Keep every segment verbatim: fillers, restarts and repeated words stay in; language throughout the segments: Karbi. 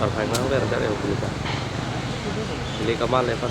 Parphai ma ber kare ho pulita. Ili kamal lepa.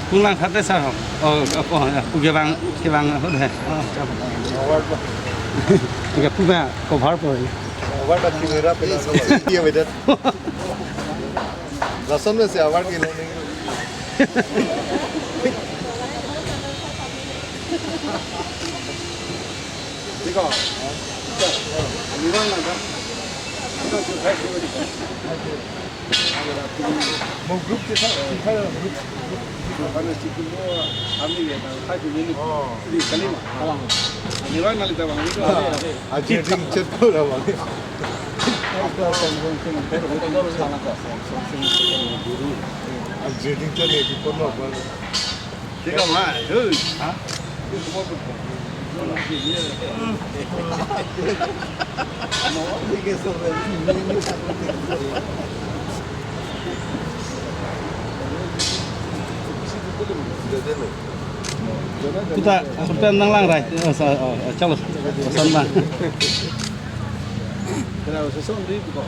Pulang khat te sir ho. Oh, oh, oh, ya. Pu kevang, kevang ho de. Oh, ya. Award pa. Ya, pu ba cover po. Award pa camera pe na so. Iya, beda. Lason me se award kilo ni. Dikho. Ani bang na da. Mo group ke sa, sa group. Ano si kumo ami ya, na sa kumo ni. Oh. Di kali ma. Ani bang na lita bang. Ah, aji ding chet ko la bang. Aji ding chet ni di pon lo bang. Tiga ma, hei. Ha? Kita, kita nang lang rai. Oh, sa-, oh, chalo. San bang. Kena usason di ko.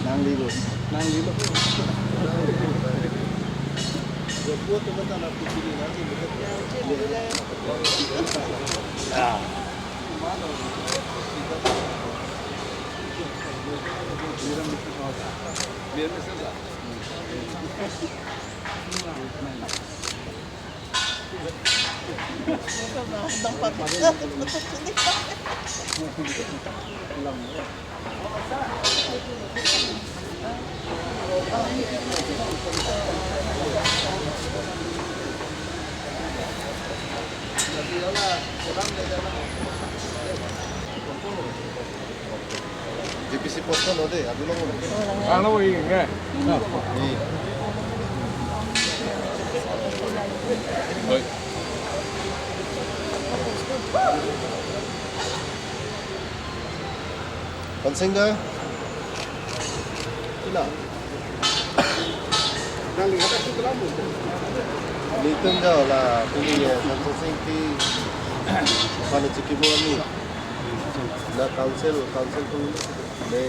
Nang di bos. Nang di bos. J P C post lo de, adu lo. Alo, iya. Ni. Oi. Pansing ga? Ila. Nelitum ja la, pini ya, Pansing Sing ti, mana chiki mo ni. Na council, council tu, ne.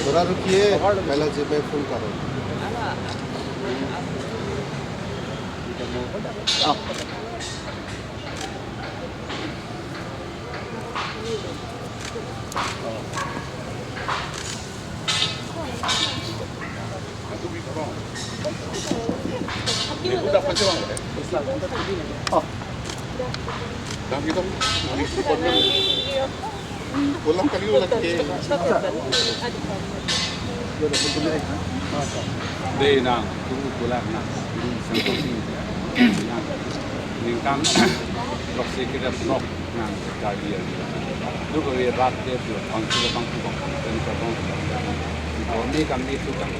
थोड़ा रुकिए, पहला जी मैं फोन करूँ। Ulang kali ulang ke. Dei nang, tunggu pulang nang. Ini sangkut ini. Nang, ningkan, trok sikit ya, trok. Nang kali ya. Duk kali rat dia tu, bangso bangso bangso, dan karbang. Bormi kami tu kan,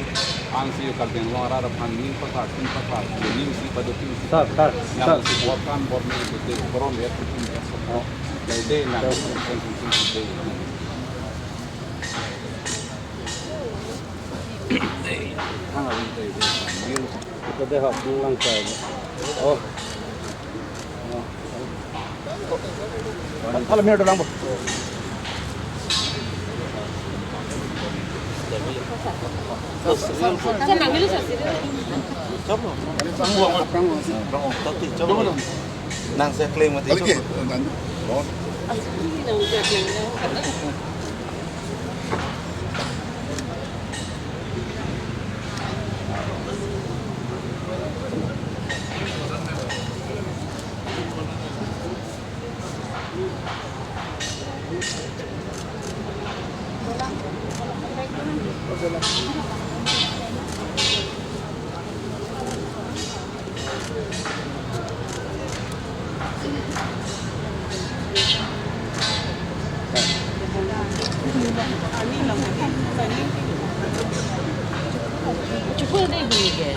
angsi Karbi Anglong arat aphan ning pasar, ning pasar, ning si padu ning si. Sir, sir, Yang sir. Si borkan bormi itu tu, borom ya tu ning ya. Oh, jadi nang, sir. Kan tung tung tu. Hang abang tu, ning. Kita deh hak pulang ke. Oh. Kalau minum dalam bu. Nang saya klaim mati. Oke. Cukur deh gini ke.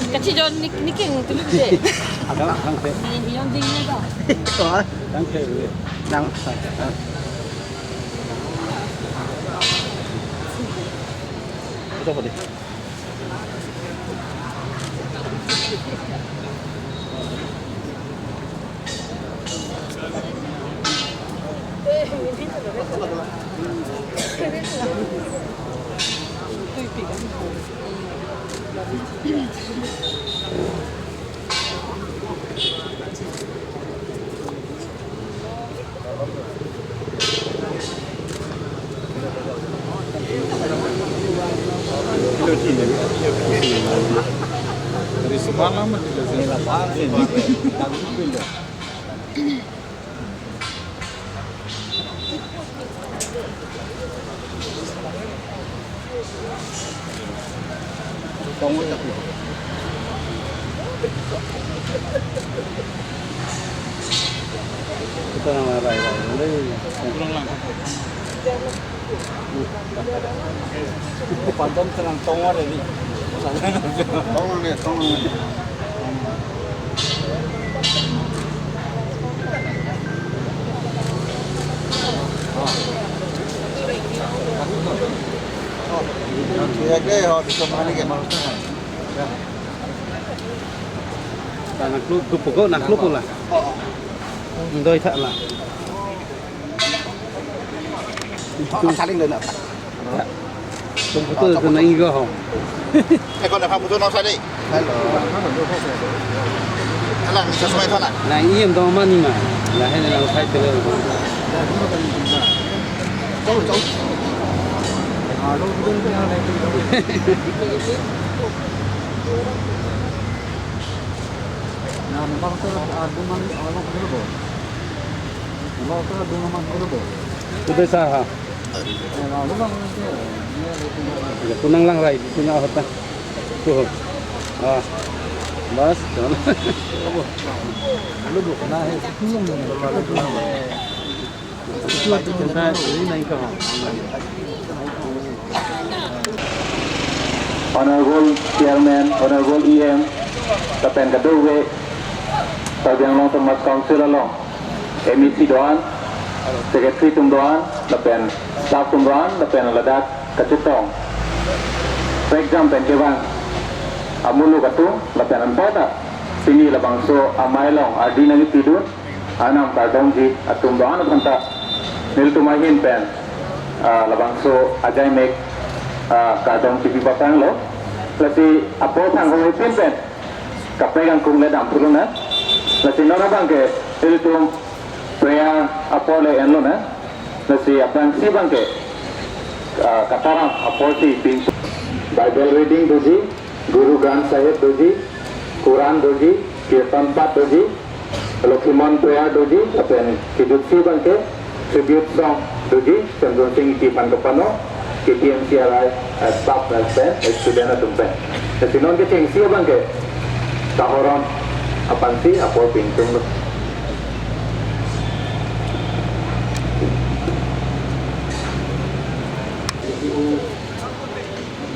Kachingjoi nik nik yang tu deh. Ada, ada. Ni yang dingin dah. Wah, ada. Nang. Itu apa deh? Dari semalam masih. Kita nang rai rai. Pandom tenang tongor ini. Tongor ni, tongor ni. Nang kluk, kluk pokok nang kluk lah. Doi tha lah. Saling doi na. Tum putu tu nang igo ho. Eh, kau nak putu nang saling. Hello. Alang, sesuai sana. Nang iem dong mani ma. Lah, ini nang sai tele. Jauh, jauh. Nah, memang tu ada man, orang dulu. Memang tu ada man dulu. Sudah sah. Ya, kunang lang rai, kunang hotel. Tuh. Ah. Bas, jangan. Lu bukan ah, itu yang mana? Itu yang mana? Honorable Chairman, Honorable E M, lapen kadokave Karbi Anglong Autonomous Council along M A C do-an, Secretary atum do-an, lapen staff atum do-an, lapen ladak kachetong, prek jam pen kevang amuluk atum, lapen anparta pini labangso amei along ardi nangkepidun Arnam kardom ji atum do-an aphanta nelitum ahin pen, ah, labangso ajaimek, ah, kardom chipi patanglo. Lasi apor thang hoi pin pen kaprek angkung le dam puluna. Lasi non abangke nelitum prayer apor le enlona. Lasi aphrangsi abangke, ah, kataram apor si pin. Bible reading doji, Guru Granth Sahib doji, Quran doji, Kirtan Path doji, Lokhimon prayer doji, lapen kejutsi abangke tribute song doji, Semjon Sing Ingti aphan kapano, K T M C R I, eh, staff lapen student atum pen. Lasi non kechengsi abangke kahoron aphansi apor pingtunglo.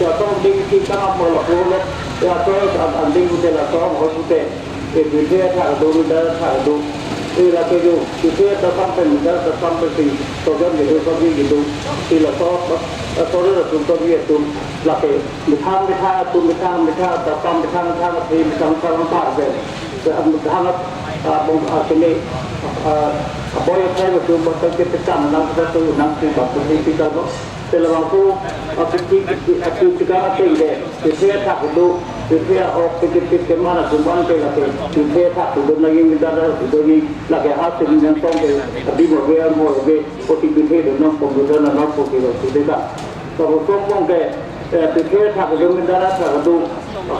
Ate atong ding si tang apor lapu le. Ya to an ding pute la tong ho pute. E pirthe athak do, mindar athak do. E lake jo pirthe athak pen mindar athak pen si tojon kedo, toji kedo. Si laso, laso le latum toji atum. Lake methang methang atum, methang methang athak, methang methang athe, methang methang athak pen. Methang at, ah, bong, ah, sini, ah, ah, boy athai atum, batai ke pekam nang kita tu nang si batu si kita lo. Te labangso, ah, piti, piti, ah, piti ka ate de, piti athak do, piti a-ok, piti, piti mana kuman ke lake, piti athak do, nangji mindar do, nangji lake ha sini nang tong ke, adi mo be, mo be, poti piti do, nang pom do, nang poti do, piti ka. Labangso pong ke, eh, piti athak do, mindar athak do,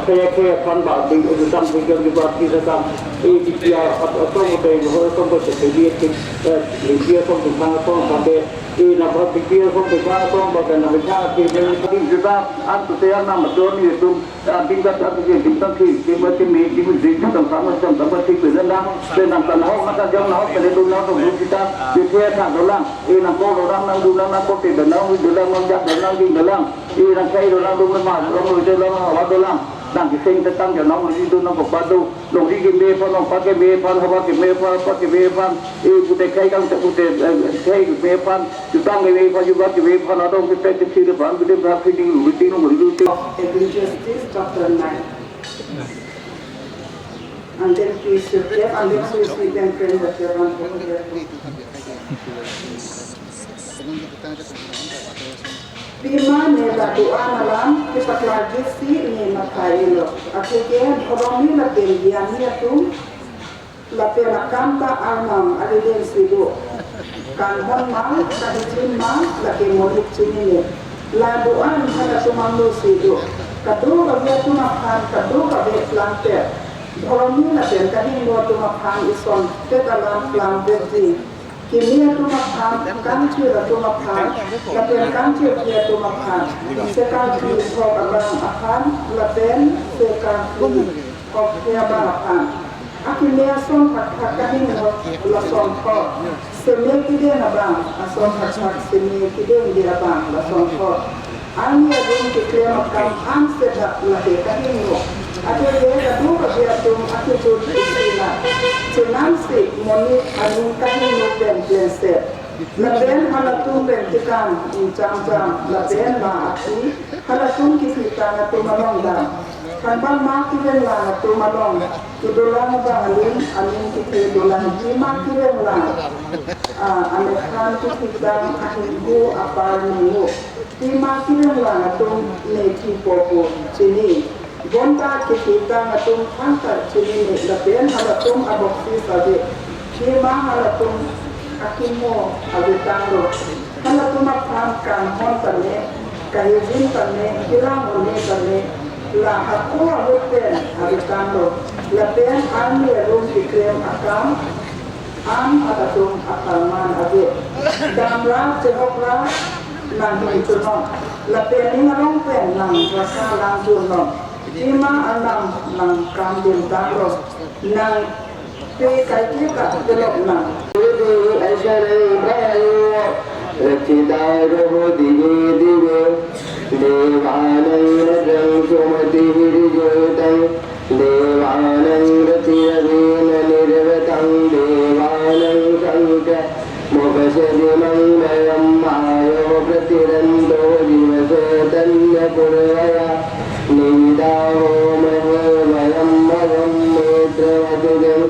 khe, khe, aphan ba, ding, utam, piti, di ba, piti ka, eh, piti a, at, atong ke, ho, atong ke, piti, eh, piti, atong, piti, atong, piti, Ina ba piti asong, piti asong ba kan na bikha ke, piti juta an tu tiang nam tu ni tu, ah, tingkat satu ke, tingkat si, tingkat si mi, tingkat si tu tang sama, tang sama si ke, dan dan, dan dan kan hok, maka jam hok, kali tu na tu, kita, pirthe athak dolang, ina ko dolang, nang dolang, nang ko te dolang, dolang, nang jak dolang, ding dolang, ina kai dolang, dolang ma, dolang, dolang, hawa dolang, nang kiseng tetang, jangan, itu nang ko padu. Longri keme aphan, longpa keme aphan, hawa keme aphan, apa keme aphan, eh, pute khei kangthek pute, eh, khei keme aphan, jutang keme aphan, jubat keme aphan, adong kethek kethir aphan, pute aphan, feeding, feeding, feeding. Ecclesiastes chapter nine. And then please subscribe, and then please read and friend that you want to hear. Pima ne la do-an alam kepaklarjisi ne mathai-ilo. Atheke dhorommi lapen gyanni atum lapen akam ta arnam aleden si do. Kanghon ma, kahijim ma, lake monit chinine. La do-an halatum angno si do. Kadokave atum aphan, kadokave plangte. Dhorommi lapen kahingno atum aphan isonpet alam plangvekji. Kimi atum aphan, kangchir atum aphan, lapen kangchirpi atum aphan, sekangchir thok abang aphan, lapen sekangchir thok abang aphan. Akimi ason thakthak kahingno lason thot, seme kedeng abang ason thakthak seme kedengde abang lason thot. Arni arum keklem akam an sedak lake kahingno. Atheke kadokave atum akejut isi na. Chenam si monit aning kahingno pen klem se. Lapen halatum pen tekang incham cham. Lapen ma api halatum kisi tang atum along dam. Thangbang ma kiven lang atum along. Kedolang abang aling, aling keke dolang, pima kerenglang, ah, anekhan kethekdam ahinghu apar ninghu. Pima kerenglang atum ne kipopo chini. Bonta kethekdam atum thangta chinine lapen halatum aboksis ave. Pima halatum akimo avetanglo. Halatum aphan kanghon tame, kahijin tame, kelang-un-e tame, la hako ahut pen avetanglo. Lapen arni arum keklem akam an halatum apharman ave. Damra chehokra nanghin chunon. Lapen ning arong pen nang rasa lang chunon. Pima arnam nangkam dintanglo. Nang pe kaike ta delok nang. Rachitaroho dive dive, devanang rajang sumatihiriyotang, devanang ratiravena nirvatang, devanang sakhya mupasedi mangvaram. Ayo pratiranto jivaso tanya purvaya, nivida homahe vayam bhavam mitravasidam,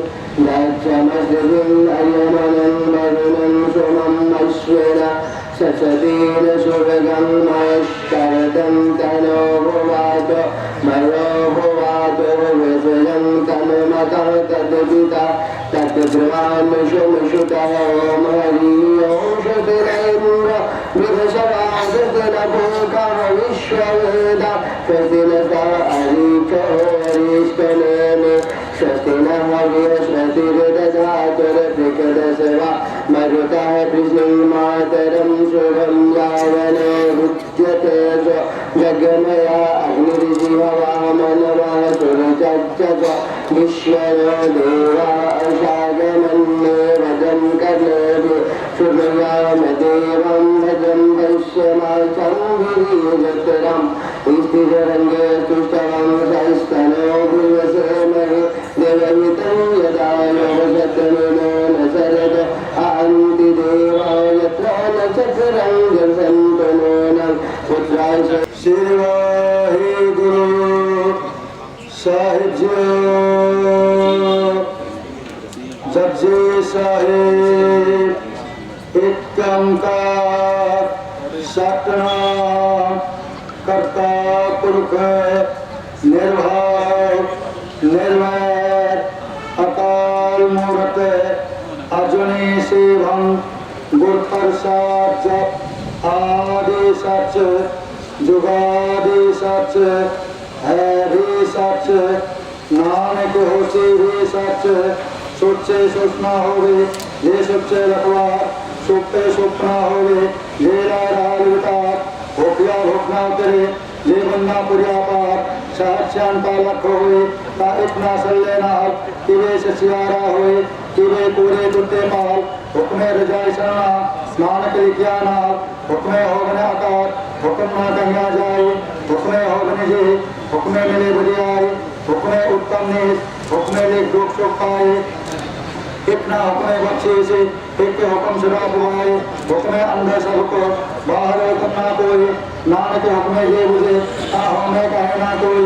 dakshamasidam ayamanaṃ varuṇaṃ somaṃ asvena sasatena subhagaṃ. Mayakkarattaṃ tano bhuvāto, mayo bhuvāto bhuvesajam, tano mātā tano pitā tano brāhmaṇo somo sotā. Om Hari Om. Sotena indro vriddhasabā, sotena pukkhava vishvavedā, sotena saha ariso arishto neme, sotena hariyo sotire dadato rikkhita sava, maruto varishnava mataraṃ, sudham yāva nivuttate so, jagamaya agnirjihava manavā suriyā ca so, vishvaro devā asakhya manne, bhadram karnebi sruṇuyama devam, bhadram pashyama janhirataraṃ, isthijānange sushamaṃ sastano bhuvase mahi, devahitaṃ yadayeva satthavimona sarado, ānti devā yatra nakkhattaṃ dasantu nūnaṃ, putrāsva Shri Waheguru Sahib Ji, Japji Sahib, Ek Oankar Satnam Karta Purkh Nirbhay Nirvair Akal Murt, Ajuni Sibhang Gur Prasad Jap Adi Sach, Jug Adi Sach, Hari Sach, Nanak Hosi Bhi Sach, Soche Sosna Hove, Je Soche Rakhwar, Sope Sopna Hove, Je Rai Raha Liltar, Hokiya Hokna Utere, Je Banna Puriya Par, Sahit Syan Palak Hove, Ta Itna Salle Nahal, Kibe Sasiara Hove, Kibe Kure Kutte Pal, Hukme Rajai Sana, Nanak Likhiya Nahal, Hukme Hogne Akar, Hukum Na Kahiya Jai, Hukme Hogne Jih, Hukme Mile Badiai, Hukme Uttam Nij, Hukme Lik Dukh Sukh Pai, Itna Hukme Bakhshi Si, Ek Ke Hukum Sura Buhai, Hukme Andar Sabko, Bahar Hukum Na Koi, Nanak Ke Hukme Je Buje, Ta Hukme Kahe Na Koi,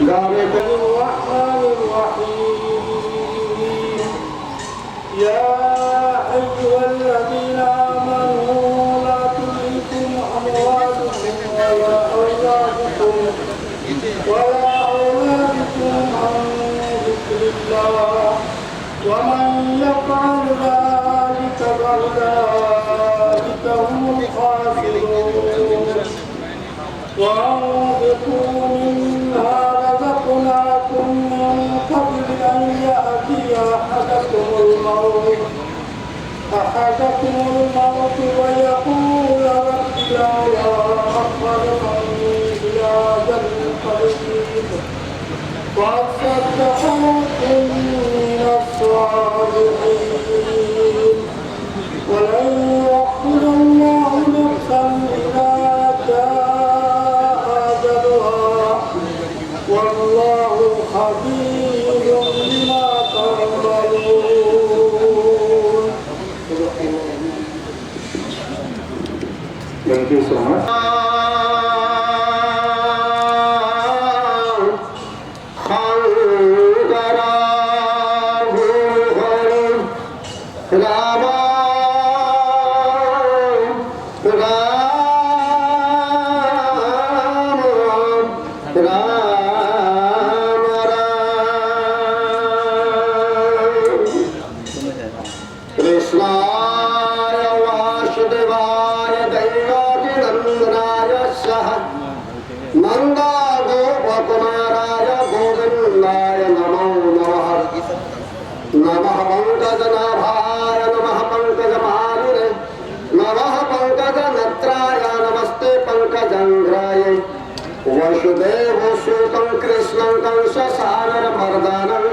Gabe Ko. الرحمن الرحيم. يا أيها الذين آمنوا لا تلهكم أموالكم ولا أولادكم، ولا أولادكم عن ذكر الله، ومن يفعل ذلك فأولئك هم الخاسرون. وأنفقوا مما رزقناكم من قبل أن يأتي أحدكم الموت، أحدكم الموت فيقول رب لولا أخرتني إلى أجل قريب فأصدق وأكن من الصالحين. ولن يؤخر الله نفسا إذا جاء أجلها، والله خبير بما تعملون. Thank you so much. नमः पङ्कजनेत्राय नमस्ते पङ्कजाङ्घ्राय। वसुदेवसुतं कृष्णं कंसचाणूरमर्दनं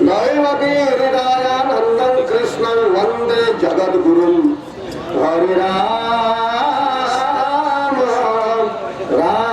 दैवकी हृदयानन्दं कृष्णं वन्दे जगद्गुरुम्। हरे राम, राम Ram.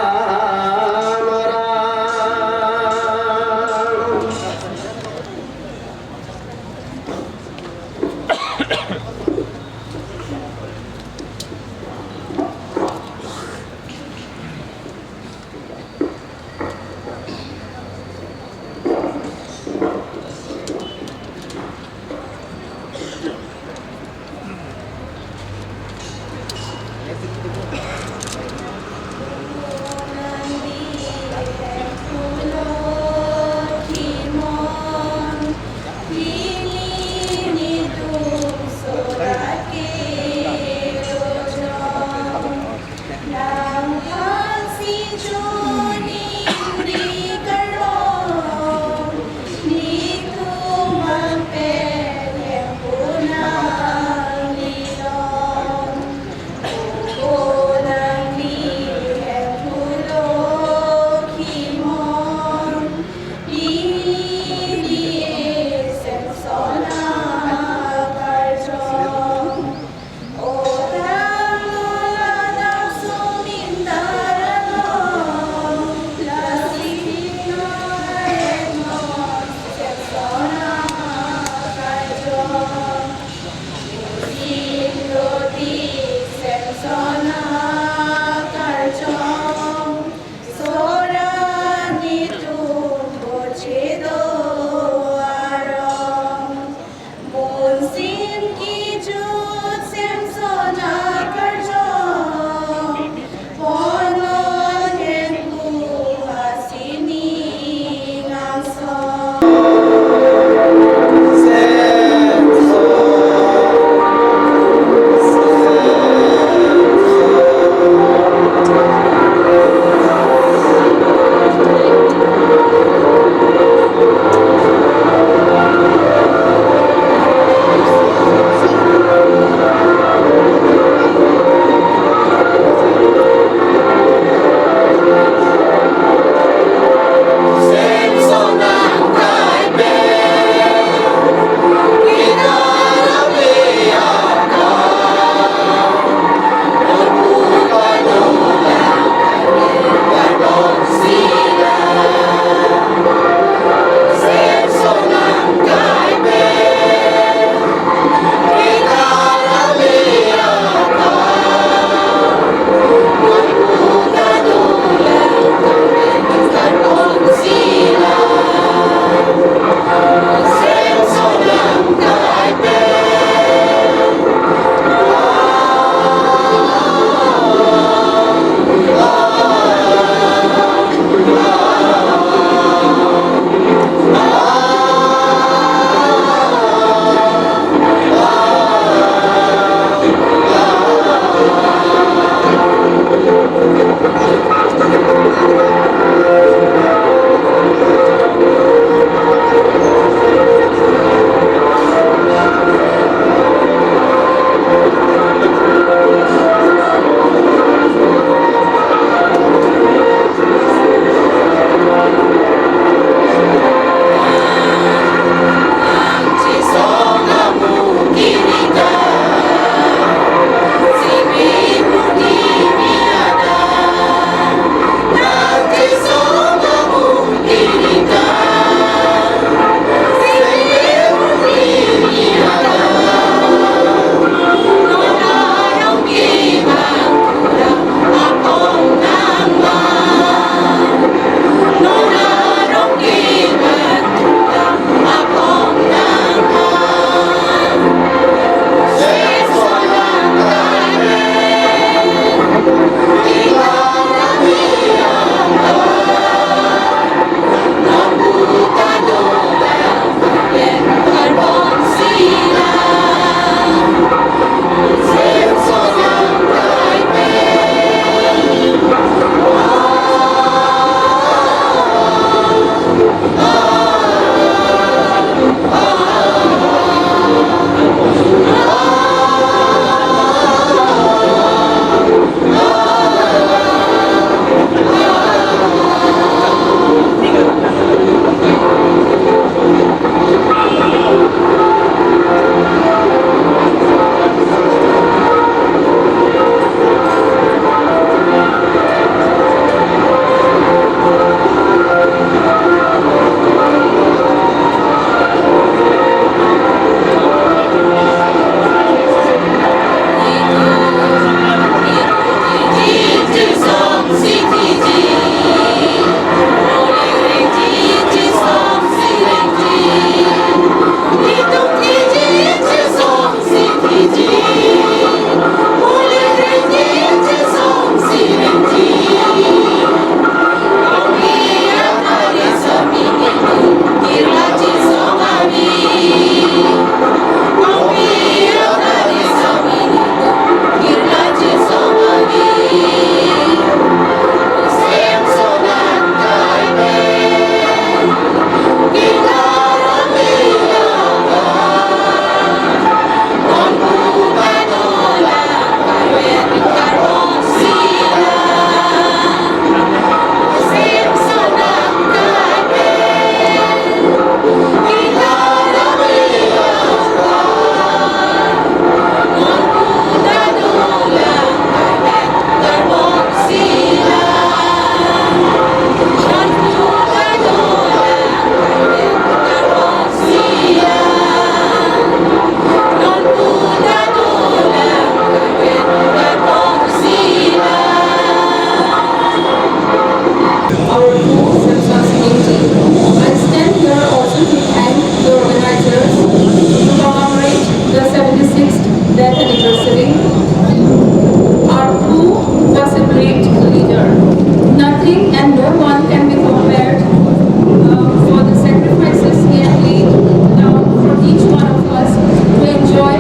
And no one can be compared uh, for the sacrifices he had laid down for each one of us to enjoy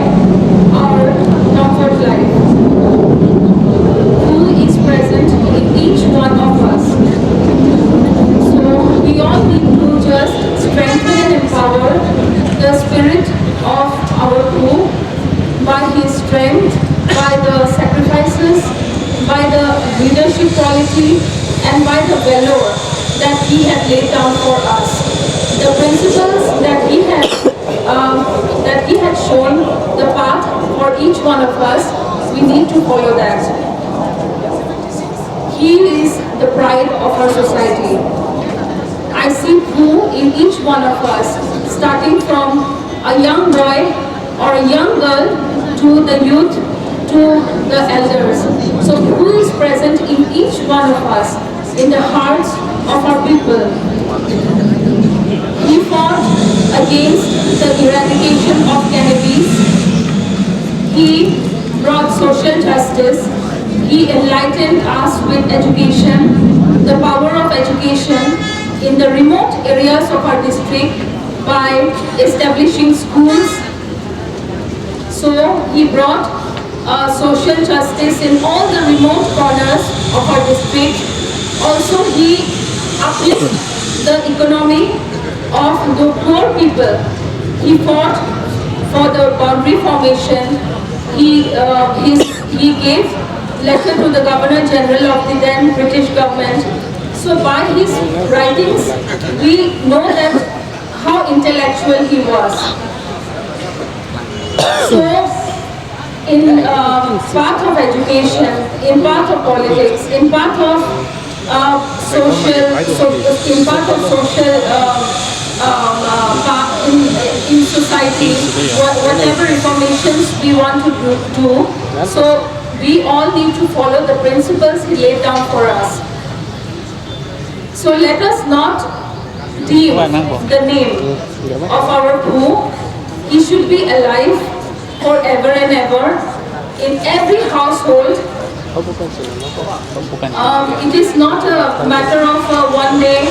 our comfort life. Who is present in each one of us? So we all need to just strengthen and empower the spirit of our Pu by his strength, by the sacrifices, by the leadership quality, and by the valor that he had laid down for us. The principles that he had um, that he had shown the path for each one of us. We need to follow that. He is the pride of our society. I see Pu in each one of us, starting from a young boy or a young girl to the youth to the elders. So Pu is present in each one of us, in the hearts of our people. He fought against the eradication of cannabis. He brought social justice. He enlightened us with education, the power of education in the remote areas of our district by establishing schools. So he brought uh, social justice in all the remote corners of our district. Also, he uplifted the economy of the poor people. He fought for the boundary formation. He uh, his, he gave letter to the Governor General of the then British government. So by his writings, we know that how intellectual he was. So, in uh, path of education, in path of politics, in path of uh, social, so, in path of social um, um, uh, pa- in, in society, what, whatever reformations we want to do, do, so we all need to follow the principles he laid down for us. So let us not deem the name of our Pu. He should be alive forever and ever in every household. Um, it is not a matter of a one day.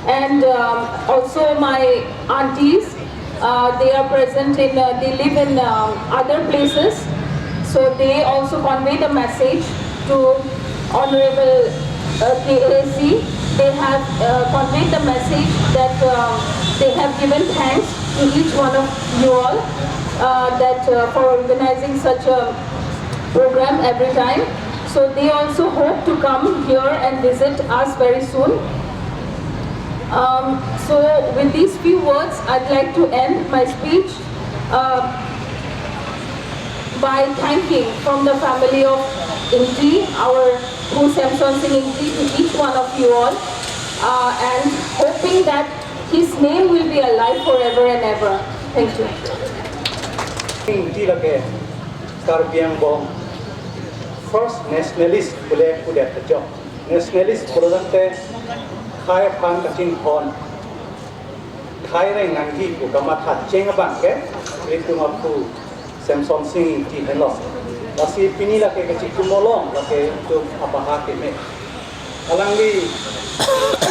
And um, also my aunties, uh, they are present in, uh, they live in um, other places. So they also convey the message to Honorable uh, K A C. They have uh, conveyed the message that um, they have given thanks to each one of you all uh, that uh, for organizing such a program every time. So they also hope to come here and visit us very soon. Um, so with these few words, I'd like to end my speech uh, by thanking from the family of Ingti, our Pu Semson Sing Ingti, to each one of you all, uh, and hoping that his name will be alive forever and ever. Thank you. Ingti lake Karbi Anglong first nationalist pule kudet kejok. Nationalist pulotangte khei aphan kachinghon, khei reng nangji pu kamatha cheng abang ke ilitum aPhu Semson Sing Ingti henlo. Lasi pini lake kachikimo along lake itum abaha keme. Alangli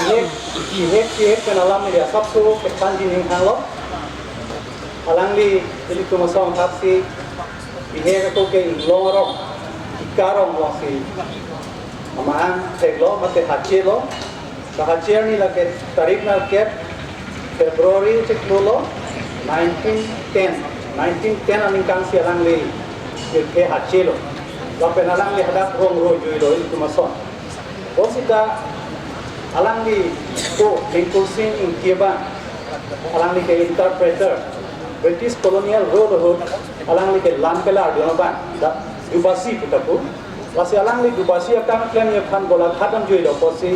ihek ihek ihek pen alam area asapso kethanji ning hanglo. Alangli ilitum asong thaksi ihek ako ke Inglong arong, Ika arong alongsi amahang theklo mate hachelo. Kahache arni lake tarik nangkep February chiklo lo nineteen ten. Nineteen ten aningkan si alangli pirthe hachelo. Lapen alangli hadak rong ro juilo itum ason. Bonsita alangli ko Thengkur Sing Ingti abang, alangli ke interpreter, British colonial rule ahut alangli ke lam kelar dun abang, da Dubasi pu ta pu. Lasi alangli Dubasi akam klemji aphan Golaghat dam juilo pusi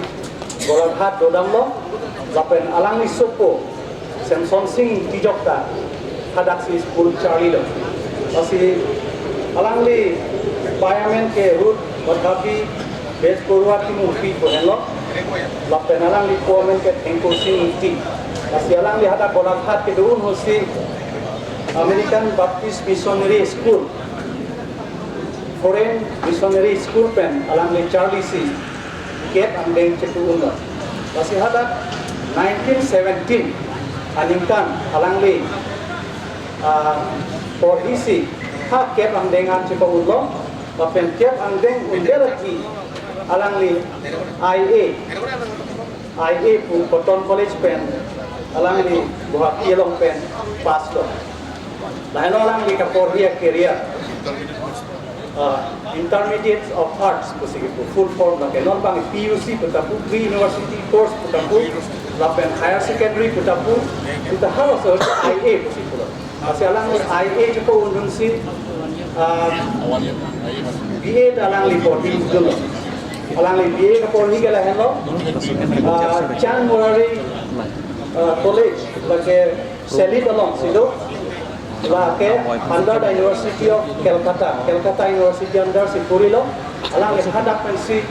Golaghat dodamlo. Lapen alangli sopo Semson Sing Ingti jokta hadaksi school charlilo. Lasi alangli payamen ke Ruth Vadhabi Bej Borua Timungpi pu henlo. Lapen alangli po amen ke Thengkur Sing Ingti. Lasi alangli hadak Golaghat kedo-un ahutsi American Baptist Missionary School, Foreign Missionary School pen alangli charlisi kep angdeng chepu-un lo. Lasi hadak nineteen seventeen aningkan alangli, ah, porhisi ha kep angdeng an chepa-un lo. Lapen kep angdeng unde lagi alangli I A, I A pu Cotton College pen alangli Guwahati along pen pass lo. Lahenlo alangli kaporhi a-career, ah, Intermediate of Arts pusi kipu full form lake. Non bang P U C pu ta pu, pre-university course pu ta pu, lapen higher secondary pu ta pu, pu ta halaso I A pusi pulo. Lasi alangli I A chepa-un dunsi, ah, B A ta alangli porhi dunlo. Alangli B A kaporhi ke lahenlo, ah, Chan Murari, ah, College, lake Salem alongsi do, lake under the University of Calcutta, Calcutta University under si purilo. Alangli hadak pensi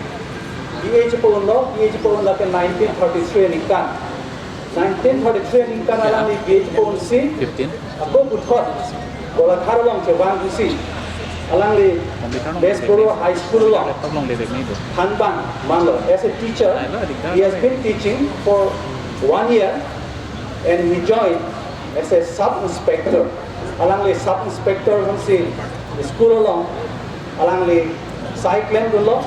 B A chepa-un lo, B A chepa-un lake nineteen thirty-three aningkan. Nineteen thirty-three aningkan alangli B A chepa-unsi, fifteen, ako puthot Golaghat along chevangsi, alangli Best Polo High School along, laptop along le dek nai do, thanbang manlo. As a teacher, he has been teaching for one year and he joined as a sub inspector. Alangli sub inspector hansi school along alangli sai klem dunlo.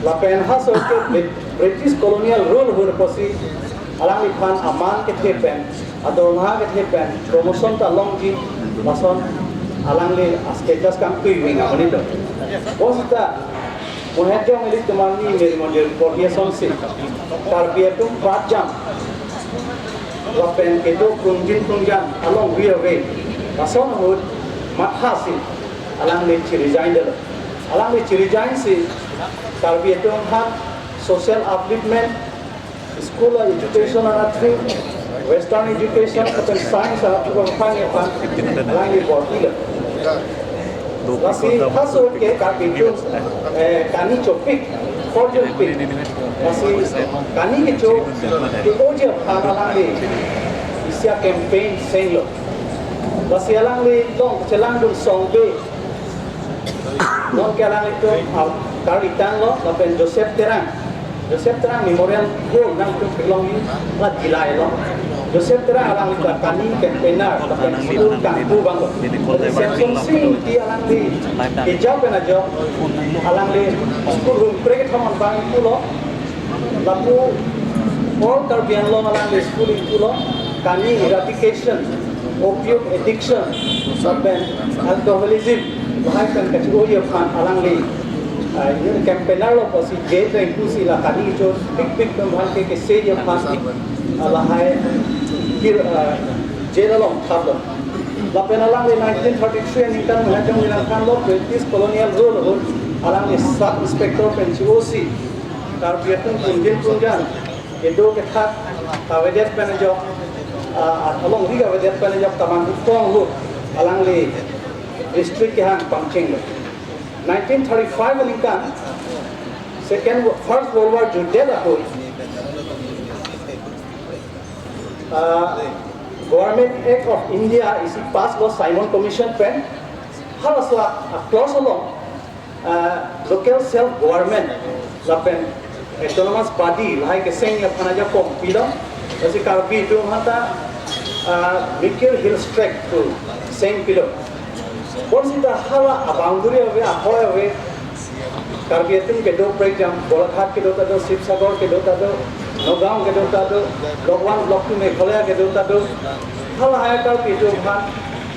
Lapen ha sor ke Brit-, British colonial rule ahut pusi alangliphan aman kethe pen, adorma kethe pen promotion ta longji, lason alangli a-status kangtui wing amonit do. Bonsita Mohenjong ilitum arni meri mondir porhi asonsi Karbi atum pratjam lapen kedo krungjin krungjan along ri ave, lason ahut mathasi alangli chi-resign detlo. Alangli chi-resign si Karbi atum aphan social upliftment, school education anat free, western education lapen science anat free aphan alangli bortilo. Lasi ha sor ke Karbi atum, eh, kani chopik, fortune pik. Lasi kani kecho ke-oji aphan alangli isi a-campaign senglo. Lasi alangli long chelang dun Songbe, non ke alanglitum, ah, Karli Tanglo lapen Joseph Terang. Joseph Terang Memorial Hall nangtum kelongji, la Dillai along. Joseph Terang alangli ta kani campaigner, lapen school kangpu abang lo. Samson Sing Ingti alangli keja pen ajok, alangli school room krekethom an bang pulo. Lapu all Karbi Anglong alangli school ingpulo, kani eradication, opium addiction, lapen alcoholism, lahai pen kachi-oji aphan alangli, ah, ini campaigner lo pusi jail ta ingpusi la kani kecho pikpik pen aphan ke keseji aphan, ah, lahai kir, ah, jail along thaplo. Lapen alangli nineteen thirty-three aningkan Mohenjong Ninglang Khan lo, British colonial rule ahut alangli sub inspector pen chi-osi Karbi atum krungjin krungjan, kedo kethak avedet pen ajok, ah, alongri avedet pen ajok Tamang Hukong ahut alangli district kehang pangchenglo. Nineteen thirty-five aningkan Second Wo-, First World War jutdet ahut, ah, Government Act of India isi pass lo Simon Commission pen. Halaso a-clause along, ah, local self government lapen autonomous body lahai kesengji aphan ajakong pilo. Lasi Karbi atum aphanta, ah, Mikir Hills Tract pu seng pilo. Bonsita hala a-boundary ave, ahoi ave, Karbi atum kedo prekjam, Golaghat kedo ta do, Sibsagar kedo ta do, Nagaon kedo ta do, Block one, Block two Meghalaya kedo ta do. Halahai Karbi atum aphan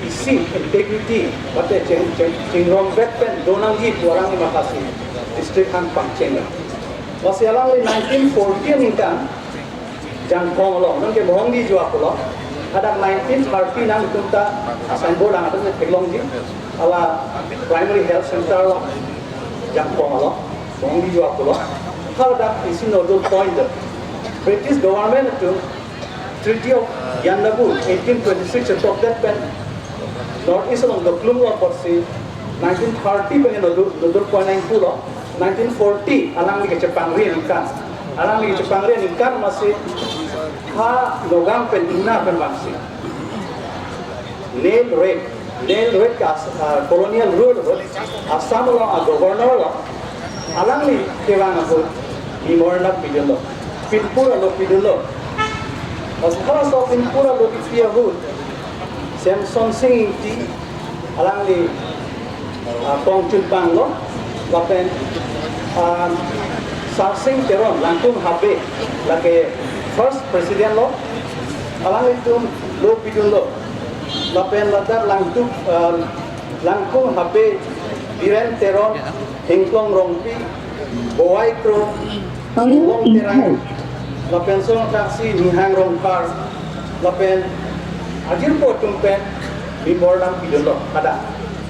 isi integrity, mate ching, ching, chingrum vet pen donangji pu alangli mathasi district kehang pangcheng. Lasi alangli nineteen forty aningkan Jangphong along, non ke Mohongdi Juak pulo. Hadak nineteen thirty nangtum ta a-signboard nangtum theklongji, hala primary health center lo, Jangphong along, Mohongdi Juak pulo. Hadak isi nodal point do. British government atum Treaty of Yandabo eighteen twenty-six chetok det pen North East along doklum lo apotsi nineteen thirty pen nodal, nodal point nangpulo. Nineteen forty alangli kechepangri aningkan. Alangli kechepangri aningkan amatsi ha Nagaon pen ingna pen vangsi nail raid, nail raid ke As-, ah, colonial rule lo, Assam along a-governor lo, Alangli kevang ahut memorandum pidunlo, pinpur alo pidunlo. Laso halaso pinpur alo kipi ahut Semson Sing Ingti alangli, ah, kongchunpanglo, lapen, ah, Sarsing Teron, Langkung Habe, lake first president lo, alanglitum lo pidunlo. Lapen ladak Langtuk, ah, Langkung Habe, Biren Teron, Hingklong Rongpi, Bowai Kro, Long Terang, lapen song taksi Nihang Rongphar, lapen ajirpo atum pen memorandum pidunlo kada.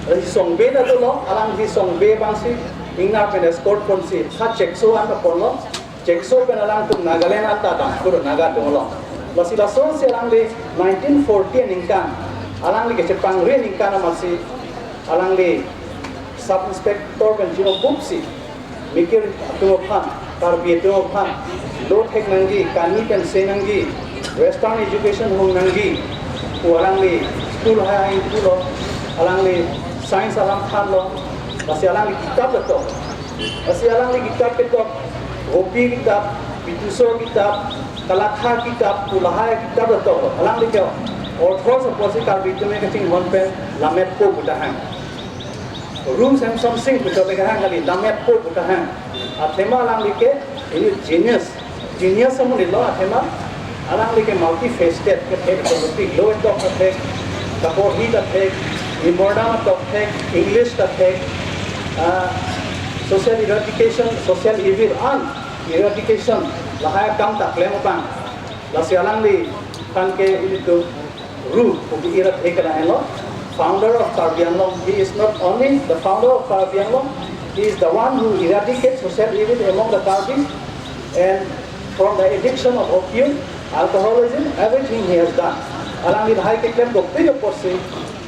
Lasi songbe ta dolo, alangli songbe abangsi ingnar pen escort ponsi ha Chekso anta ponlo. Chekso pen alangtum Nagaland anta damkur Naga atum along. Lasi lasonsi alangli nineteen forty aningkan, alangli kechepangri aningkan amatsi alangli sub inspector pen chino bupsi mikir atum aphan, Karbi atum aphan, do thek nangji, kani pen se nangji, western education hung nangji pu alangli school hai ingpulo, alangli science alam thanlo, lasi alangli kitab ketok, lasi alangli kitab ketok, Gopi kitab, Bituso kitab, Kalakha kitab pu lahai kitab ketok, alangli ke author apotsi Karbi atum kachinghon pen Lametpo pu tahang. Ru Semson Sing pu chot le kahang kali, Lametpo pu tahang. Athema alangli ke, ini genius. Genius amonit lo athema, alangli ke multifaceted, kethek politic lo etok kethek, kaporhi ta thek, memorandum ta thek, English ta thek, ah, social eradication, social evil an eradication, lahai akam ta klem abang. Lasi alangliphan ke ilitum Ru, Kuki Irat Hekala Henlo, founder of Karbi Anglong. He is not only the founder of Karbi Anglong, he is the one who eradicates social evil among the Karbis, and from the addiction of opium, alcoholism, everything he has done. Alangli lahai keklem dopik apotsi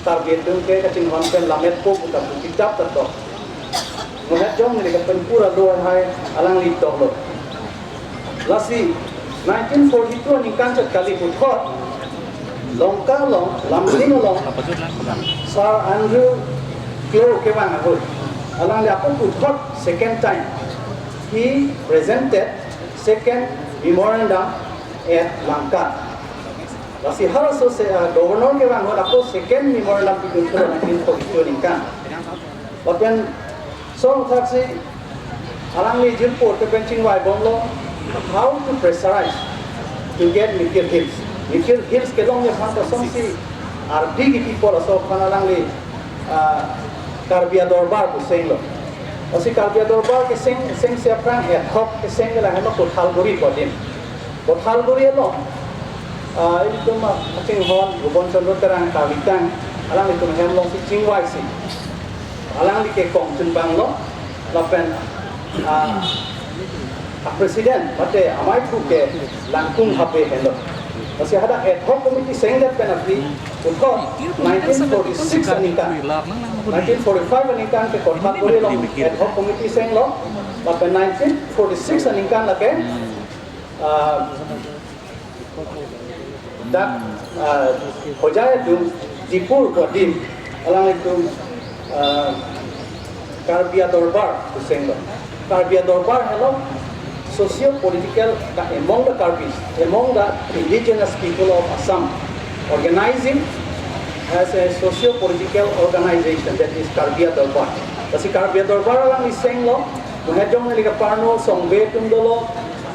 Karbi atum ke kachinghon pen Lametpo pu ta pu kitab ta tok. Muhet jong neli ke pinpur alo hai alangli toklo. Lasi nineteen forty-two aningkan chot kali puthot Longka along, Lumding along, Sir Andrew Klo kevang ahut, alangli ako puthot second time he presented second memorandum at Lanka. Lasi halaso se, ah, governor kevang ahut ako second memorandum pidun pulo nineteen forty-two aningkan. Lapen song thaksi alangli jirpo atum pen chingvai bomlo, how to pressurize to get Mikir Hills. Mikir Hills kelongji aphan kosonsi ardi kipi pu laso aphan alangli, ah, Karbi Adorbar pu senglo. Lasi Karbi Adorbar keseng, sengsi aphrang ad hoc keseng ke lahenlo Kothalguri pu adim. Kothalguri along, ah, ilitum, ah, kachinghon Bhuban Chandra Terang kalitang, alanglitum hem alongsi chingvaisi alangli ke kongchunpanglo, lapen, ah, a president mate amaiphu ke Langkung Habe henlo. Lasi hadak ad hoc committee sengdet pen aphi puthot nineteen forty-six aningkan, nineteen forty-five aningkan ke Kothalguri along ad hoc committee senglo, lapen nineteen forty-six aningkan lake, ah, dak, ah, Hojai atum Dipur pu adim alanglitum, ah, Karbi Adorbar pu senglo. Karbi Adorbar henlo socio-political ka among the Karbis, among the indigenous people of Assam, organizing as a socio-political organization, that is Karbi Adorbar. Lasi Karbi Adorbar alangli senglo, muhet jong neli kaparno songbe atum dolo,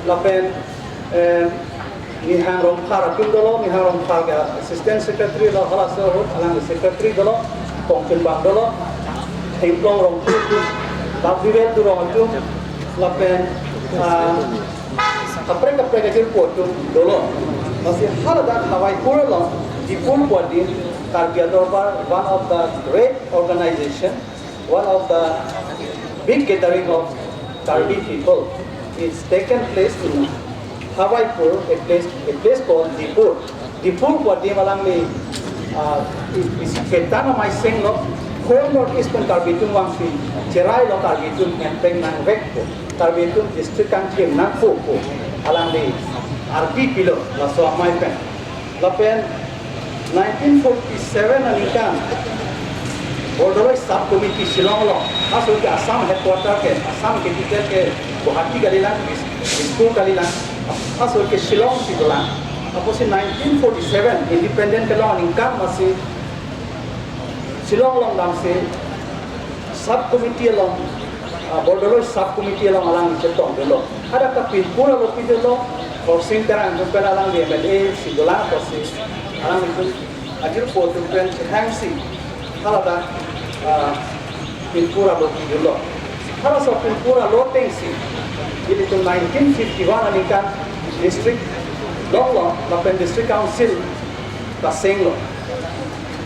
lapen, eh, Nihang Rongphar atum dolo, Nihang Rongphar ke assistant secretary lo, halaso ahut alangli secretary dolo, kongchunbang dolo, Hingklong Rongphar atum, Labivel Durong atum, lapen, ah, kaprek kaprek ajirpo atum dolo. Lasi haladak Hawaipur along, Dipur pu adim, Karbi Adorbar, one of the great organization, one of the big gathering of Karbi people. It's taken place in Hawaipur, a place, a place called Dipur. Dipur pu adim alangli, ah, i-, isi ketang amei senglo, whole North East pen Karbi atum vangsi cherailo, Karbi atum hempeng nangvekpo, Karbi atum district kangthir nangpo pu alangli ardi pilo laso amei pen. Lapen nineteen forty-seven aningkan, Bordoloi Sub Committee Shillong along, asor ke Assam headquarter ke, Assam capital ke Guwahati kalilang, Dis-, Dispur kalilang, asor ke Shillong si dolang. Apotsi nineteen forty-seven independent kelong aningkan masi Shillong along damsi Sub Committee along, ah, Bordoloi Sub Committee along alangli chetongdunlo. Hadak ta pinpur alopi dunlo, Khorsing Terang atum pen alangli M L A si dolang apotsi, alangli atum ajirpo atum pen chehangsi, haladak, ah, pinpur alopi dunlo. Halaso pinpur alo atengsi, ilitum nineteen fifty-one aningkan district longlo, lapen district council ta senglo.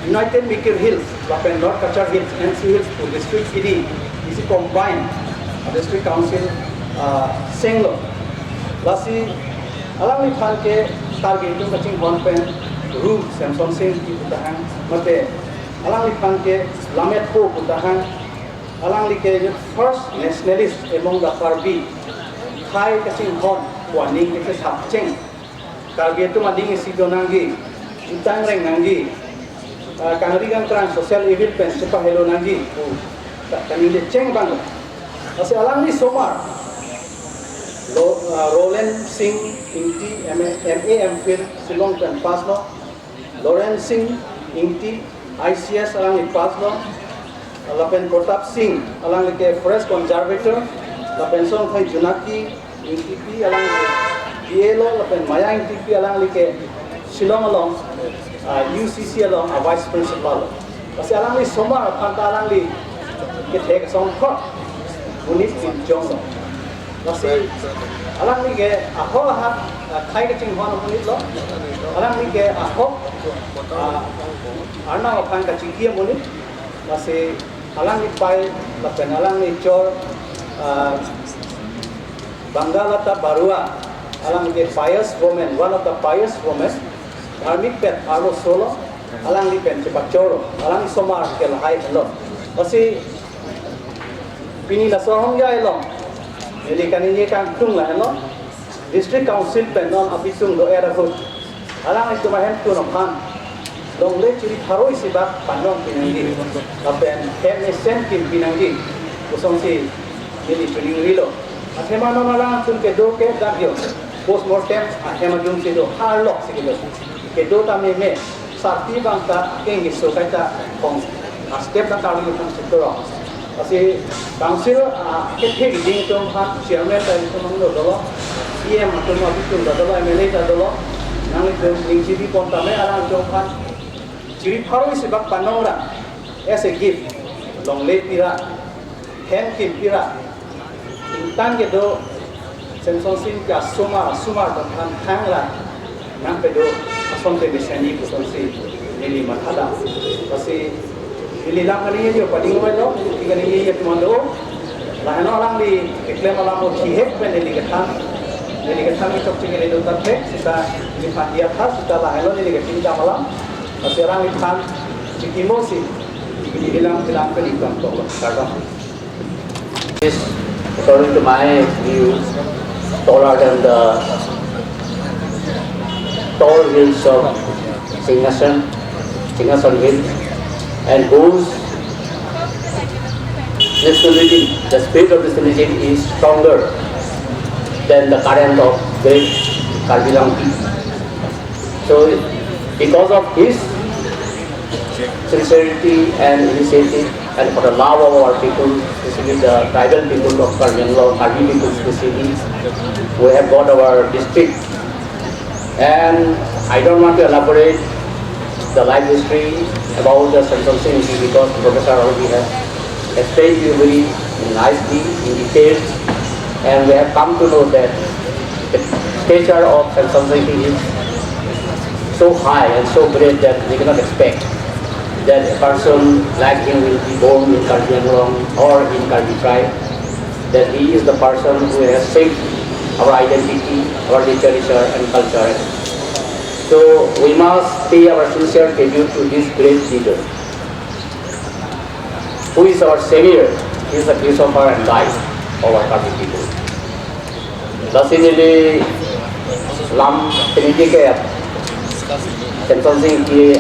United Mikir Hills lapen North Cachar Hills, N C Hills pu district kini isi combine district council, ah, senglo. Lasi alangliphan ke Karbi atum kachinghon pen Ru Semsonsing Ingti pu tahang, mate alangliphan ke Lammet Ho pu tahang, alangli ke first nationalist among the Karbi. Khei kachinghon pu aning kachesapcheng, Karbi atum aning isi do nangji, jutang reng nangji, ah, kangri kangkrang social evil pen chepahelo nangji pu ta kaningje cheng abang. Lasi alangli asomar, Lo-, ah, Roland Singh Ingti, M A, M A M Phil, Shillong pen pass lo, Lawrence Singh Ingti, I C S alangli pass lo, lapen Pratap Singh, alangli ke forest conservator, lapen Songthai Junaki Ingtipi, alangli ke B A lo, lapen Maya Ingtipi, alangli ke Shillong along, ah, U C C along, ah, vice principal lo. Lasi alangli asomar aphan ta alangli kethe kesongkot monit pinchonglo. Lasi alangli ke ahok ahat, ah, khei kachinghon amonit lo. Alangli ke ahok, ah, Arnam aphan kachingki amonit. Lasi alangli pei lapen alangli chor, ah, Bangalata Barua, alangli ke pious woman, one of the pious woman, dharmik pet arloso lo, alangli pen chepachorlo, alangli asomar ke lahai lo. Lasi pini laso ahormu along, neli kaningje kangtung lahelo, District Council pen non apichung do-er ahut, alanglitum ahemtun aphan longle chiri pharo isi bak panong pinangji, lapen hem esen kim pinangji, kosonsi neli chiningrilo. Athema non alangtum kedo ke dak yo, post mortem ahem ajum si do, harlok si kedo. Kedo ta meme, sarpi abang ta kenggiso kaita kong, a-step ta kali kong situ rong. Lasi council, ah, kethe kiding atum aphan, chairman ta itum angno dolo, E M atum apichung ta dolo, M L A ta dolo, nanglitum ning chiri pon tame alangtum aphan chiri pharo isi bak panong ra, as a gift, longle pira, hem kim pira, ingtan kedo Semsonsing Ingti asomar, asomar aphan thang ra nangpedo asonte mesenji pu asonsi neli mathadam. Lasi neli lam kaningje yo pading lo, kaningje yo tumando. Laheno alangli keklem alam o thihek pen neli kethan, neli kethan kechokche kele do tathek, seta neli phan dia tha, seta laheno neli kechingdam alam. Lasi alangliphan chikimosi neli lam kelang pen ingkang toklo. Kardom. Is, according to my view, taller than the tall hills of Singhason, Singhason Hill, and whose nationalism, the spirit of nationalism is stronger than the current of great Karbi Anglong people. So, because of his sincerity and initiative, and for the love of our people, especially the tribal people of Karbi Anglong, Karbi people especially, we have got our district. And I don't want to elaborate the life history about the Semsonsing Ingti because Professor already has explained to you very nicely in detail, and we have come to know that the stature of Semsonsing Ingti is so high and so great that we cannot expect that a person like him will be born in Karbi Anglong or in Karbi tribe, that he is the person who has shaped our identity, our literature and culture. So we must pay our sincere tribute to this great leader, who is our savior, he is the philosopher and guide of our Karbi people. Lasi neli lam peningje ke Semsonsing Ingti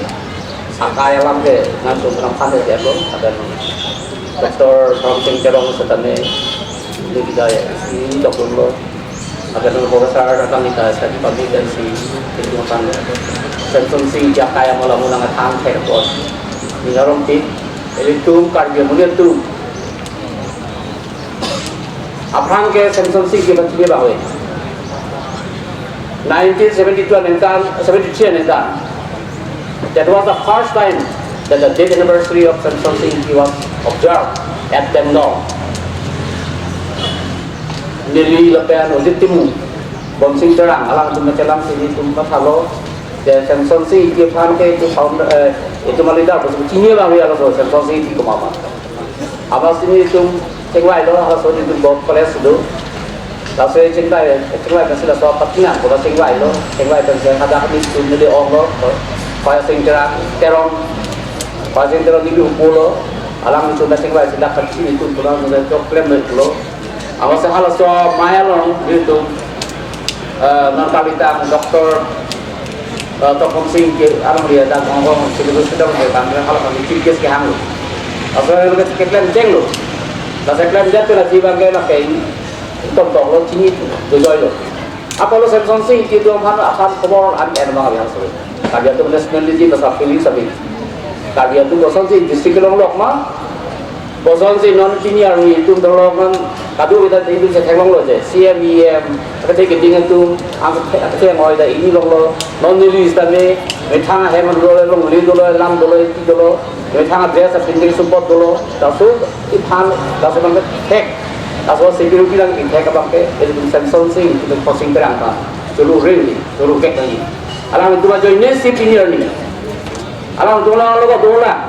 Akai alam ke nangtum penang phan ke lo, ada Doctor Ramsing Teron setame ini kita ya, ini doktor lo, ada Professor datang kita saya kami dan si itu kan Samson Sing Jakai yang malam ulang akan kayak bos. Ini orang tim, jadi tum Karbi Amunir tum. Aphrang ke Samson Sing ke bachile bawe. Nineteen seventy-two aningkan, seventy-three aningkan. That was the first time that the death anniversary of Samson Sing Ingti was observed at Tengnoh. Neli lapen Ojit Timung, Bomsing Terang, alangtum chelang si nelitum pathalo. Then Samson Sing Ingti aphan ke itu founder, eh, itu ma leader, bos chini abang ya lo Samson Sing Ingti komat ma. Amatsi nelitum chingvailo, halaso nelitum Govt College do. Laso chingvai, chingvai pensi laso patinang, koda chingvailo, chingvai pensi hadak nelitum neli ong lo, Khorsing Terang, Teron, Khorsing Teron neli upo lo, alang nelitum chingvai sila kachinghon nelitum pulang nelitum klem lo. Amatsi halaso maya lo nelitum, eh, non kalitang Doctor, eh, Tokon Sing ke alam dia dan ong ong sini terus kita menjadi tanggal kalau kami chief guest ke hang lo. Asal yang kita keklem cheng lo. Nah, saya klem jatuh lagi bangke nak kayak ini. Tom tom lo chini itu, jojoi lo. Apa lo Samson Sing Ingti itu aphan aphan komor an en bang yang sore. Kami itu nationality bahasa feeling sabi. Kami itu kosonsi district kelong lok ma. Kosonsi non chini army itum tolong kan kadu kita itu saya tolong lo je. C M, E M, kata keding itu angkat angkat yang oi da ini long lo. Non neli setame methang hem dolo, longle dolo, lam dolo, iti dolo. Methang dress a pindri support dolo. Laso iphan laso bangke thek. Laso security lang ithek abangke, itu Samson Sing, itu Khorsing Terang ta. Churu ring ni, churu kek lagi. Alang itu ajoine si pini army. Alang tulang lo ko tulang.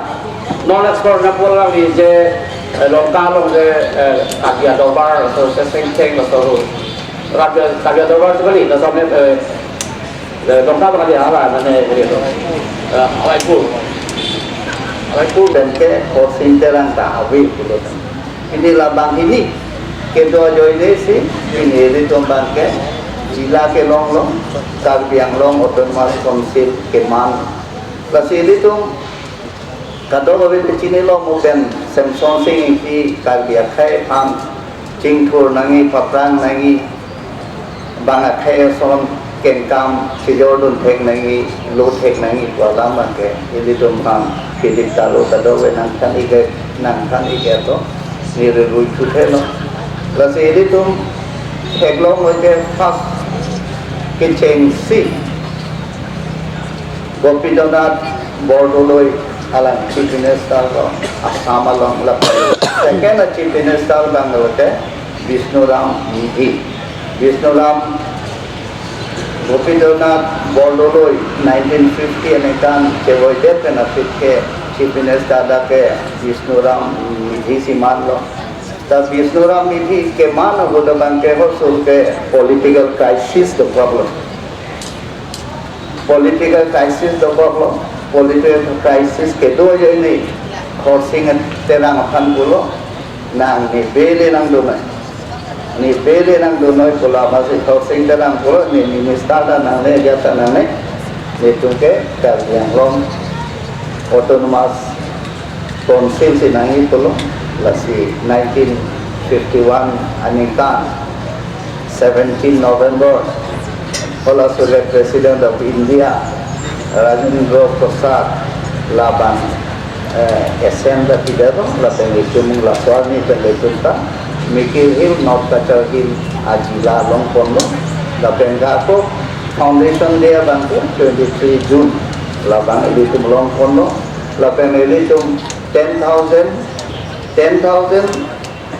Non explore na pulang di je, eh, Lanka along je, eh, Karbi Dorbar, so se seng seng, so ru. Karbi, Karbi Dorbar sekali, na so me, eh, eh, Lanka bang di hala, mane, eh, eh, Alaipur. Alaipur. Penke Khorsing Terang ta ave pulo. Pini labang hini kedo ajoine si, pini ilitum bangke jila kelong lo, Karbi Anglong Autonomous Council keman. Lasi ilitum kadokave ta chinilo mo pen Samson Sing Ingti Karbi akhei aphan chingthur nangji, paprang nangji, bang akhei ason kengkam chejordun thek nangji, lo thek nangji pu alam bangke ilitum aphan kidik talo kadokave nangthan ike, nangthan ike to nirui thu thelo. Lasi ilitum theklong oke first kechengsi Gopinath Bordoloi alang Chief Minister lo Assam along, lapen second Chief Minister bang lote Bishnu Ram Meghee. Bishnu Ram, Gopinath Bordoloi nineteen fifty aningkan kevoidet pen aphi ke Chief Minister dak ke Bishnu Ram Meghee si man lo. Ta Bishnu Ram Meghee keman ahut abangke halaso ke political crisis dokok lo. Political crisis dokok lo, political crisis kedo ajoine Khorsing Terang aphan pulo, nang ne bele nangdun noi. Ne bele nangdun noi pulo, amatsi Khorsing Terang pulo, ne minister ta nangne, ajat ta nangne, netum ke Karbi Anglong Autonomous Council si nangji pulo, lasi nineteen fifty-one aningkan seventeen November, halaso le President of India, Rajendra Prasad, labang, eh, assent ta pidetlo, lapen itum laso arni pen itum ta Mikir Hill, North Cachar Hill ajila longponlo, lapen ke ako foundation day abangke twenty-three June, labang ilitum longponlo, lapen ilitum ten thousand, ten thousand,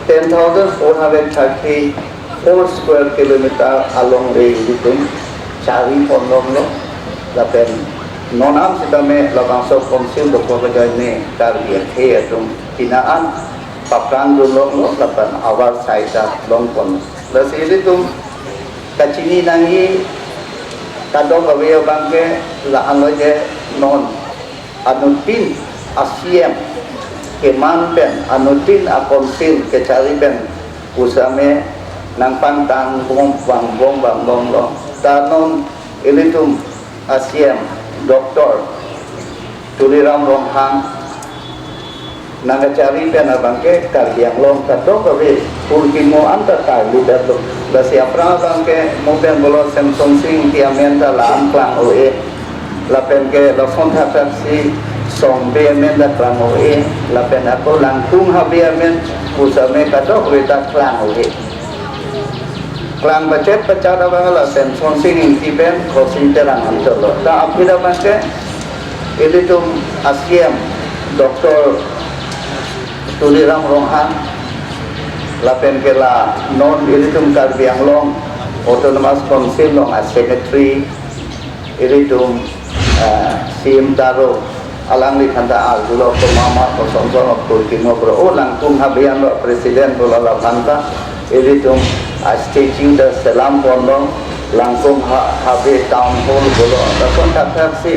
ten thousand four hundred thirty-four square kilometer along le ilitum chari ponlonglo, lapen non am sitame labangso council dokok ajoine Karbi akhei atum pini an paprang dunlonglo, lapen avar sai ta longpon. Lasi ilitum kachini nangji kadokave abangke la-an lo je non anuttin a-C M keman pen, anuttin a-council kechari pen pusitame nangpangtang bom, vangbom vangbomlo. Ta non ilitum a-C M Doctor Tuliram Ronghang nangkachari pen abangke Karbi Anglong kadokave purkimo anta tarlidetlo. Lasi aphrang abangke mo pen pulo Semsonsing Ingti amen ta la-an klang-o-e. Lapen ke lason thakthaksi Songbe amen ta klang-o-e. Lapen ako Langkung Habe amen pusitame kadokave ta klang-o-e. Klang pachet pachat abang la Semsonsing Ingti pen Khorsing Terang anchotlo. Ta aphi abangke ilitum a-C M Doctor Tuliram Ronghang, lapen ke la non ilitum Karbi Anglong Autonomous Council along a-secretary, ilitum, eh, C M Taro, alangliphan ta arjulo, ko mama ko sonsong ko kimo bro, o Langkung Habe anlo president pulo, laphan ta ilitum a-statue ta selam ponlo, Langkung Ha-, Habe Town Hall pulo, lason thakthaksi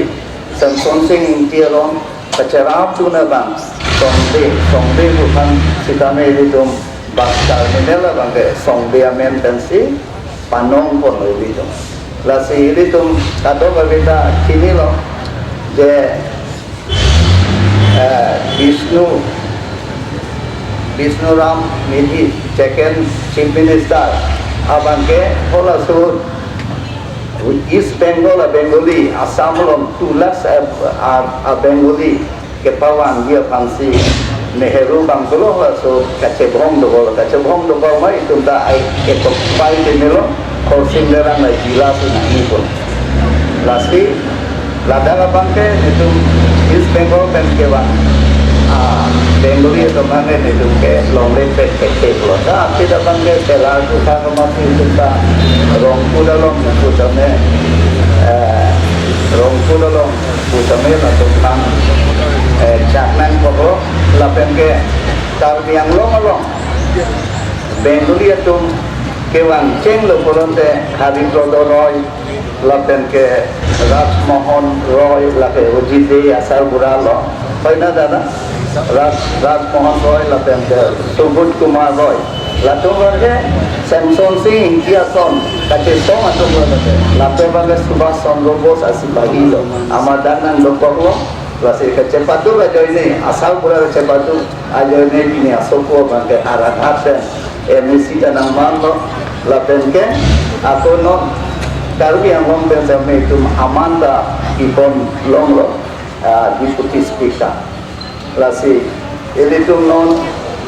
Semsonsing Ingti along kacherapdun abang Songbe, Songbe pu aphan sitame ilitum bus terminal abangke Songbe amen pensi panong ponlo ilitum. Lasi ilitum kadokave ta chinilo je, eh, Bishnu, Bishnu Ram Methi, second Chief Minister, abangke halaso East Bengal a-Bengali, Assam along two lakhs a, a, a-Bengali kepavangji aphansi Nehru bangkolo laso kachebhong dokok, kachebhong dokok ma itum ta ai ekok pai de melo, Khorsing Terang la jila si nangji pon. Lasi ladak abangke netum East Bengal pen kevang a-Bengali atum abangke netum ke longle pet pet pet lo. Ta aphi abangke telar tu sa kama si itum ta Rongpur along pusitame, eh, Rongpur along pusitame latum nang, eh, chak nangkoklo, lapen ke Karbi Anglong along Bengali atum kevang chenglo pulote Hariprodo Roy, lapen ke Raj Mohan Roy, lake Ojit Dey asarbura lo. Hoi na dada? Raj, Raj Mohan Roy, lapen ke Subodh Kumar Roy. Latum abangke Semsonsing Ingti ason kachetong atum lo lake. Latum abangke Subhash Chandra Bose asipahi lo. Amat dak nangdokoklo. Lasi kachepatu ajoine, asarbura kachepatu ajoine pini asopo abangke arat arat pen M A C ta nangmanlo, lapen ke ako non Karbi Anglong pen sitame itum aman ta kipon longlo, ah, Deputy Speaker. Lasi ilitum non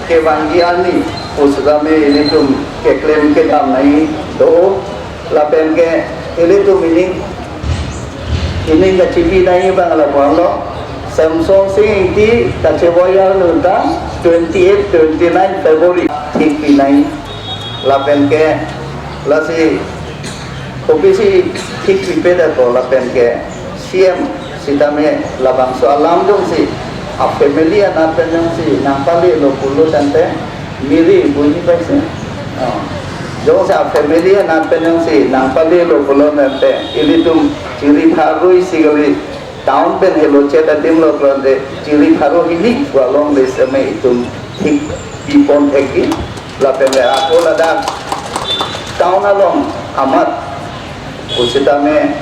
kevangji arni pusitame ilitum keklem kedam nangji do, lapen ke ilitum ining, ining kachipi nangji abang lapu-an lo, Semsonsing Ingti kachevoi arni ta twenty-eight, twenty-nine February thikpi nangji. Lapen ke lasi kopisi thikpipedet ko, lapen ke C M sitame labangso alam jongsi a-family anat pen jongsi nangpalelo pulo tangte miri buji paise. Oh. Jongsi a-family anat pen jongsi nangpalelo pulo tangte ilitum chiri pharo isi kali, town pen helo chet adim lo pulote chiri pharo hini pu alongle sitame itum thik pipon thekji. Lapen le ako ladak town along amat pusitame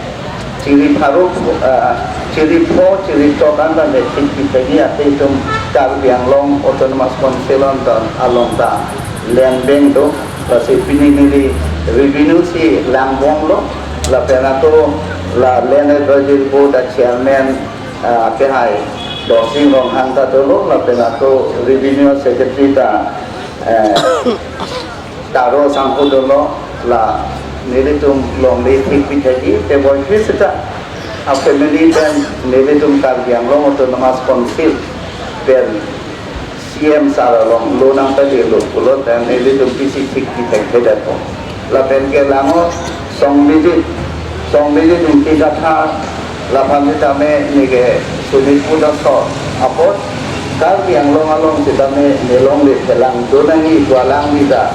chiri pharo, ah, chiri pho, chiri chok anta le thik pithekji, ate itum Karbi Anglong Autonomous Council anta along ta land bank do, lasi pini neli revenue si langbomlo, lapen ako la Land Advisory Board a-chairman, ah, kehai Dorsing Ronghang ta dolo, lapen ako revenue secretary ta, eh, Taro Sangho dolo, la nelitum longle thik pithekji, te boy kri seta a-family pen nelitum Karbi Anglong Autonomous Council pen C M sir along lo nangpalelo pulo tangte nelitum pisi thik pithekthedet ko. Lapen ke lango Songbijit, Songbijit Ingti Kathar, laphan sitame neke Sonitpur asor apot Karbi Anglong along sitame ne longle phelang do nangji pu alangli ta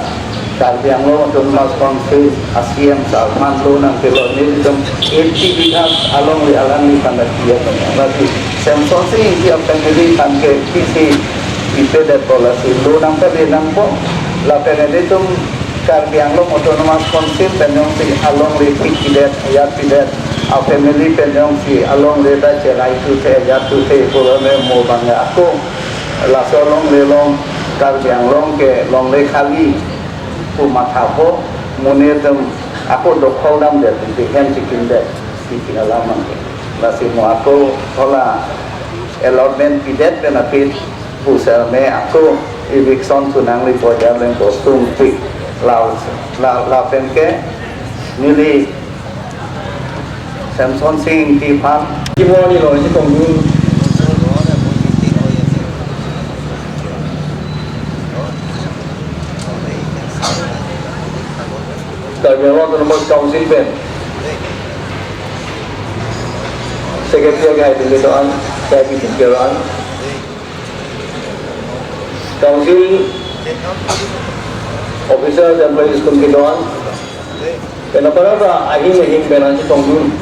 Karbi Anglong Autonomous Council a-C M sir aphan lo nangpilo, nelitum eighty bighas alongle alangliphan ta kiya. Lasi Semsonsing Ingti a-family aphan ke pisi pipedet ko, lasi lo nangpale nangpo, lapen nelitum Karbi Anglong Autonomous Council pen jongsi alongle thik pidet, ya pidet, A family pen jongsi alongle ta cherai thu the, ja thu the, pura me mo bang ako. Laso alongle along Karbi Anglong ke longle khali pu matha po, monit atum ako dokhol damdet, pi hem chikim det, pi ting alam abang ke. Lasi mo ako hala allotment pidet pen aphi pu seme ako eviction thu nangli bojar leng bostung tik. Lau, lau, lapen ke neli Samson Sing Ingti aphan. Kimo ni lo, isi tongdun. Karbi Anglong Autonomous Council pen Secretary ke hai tinggi doan, saya bikin keran. Council officers, employees kum kedoan. Pen aparata ahin ahin pen ansi tongdun.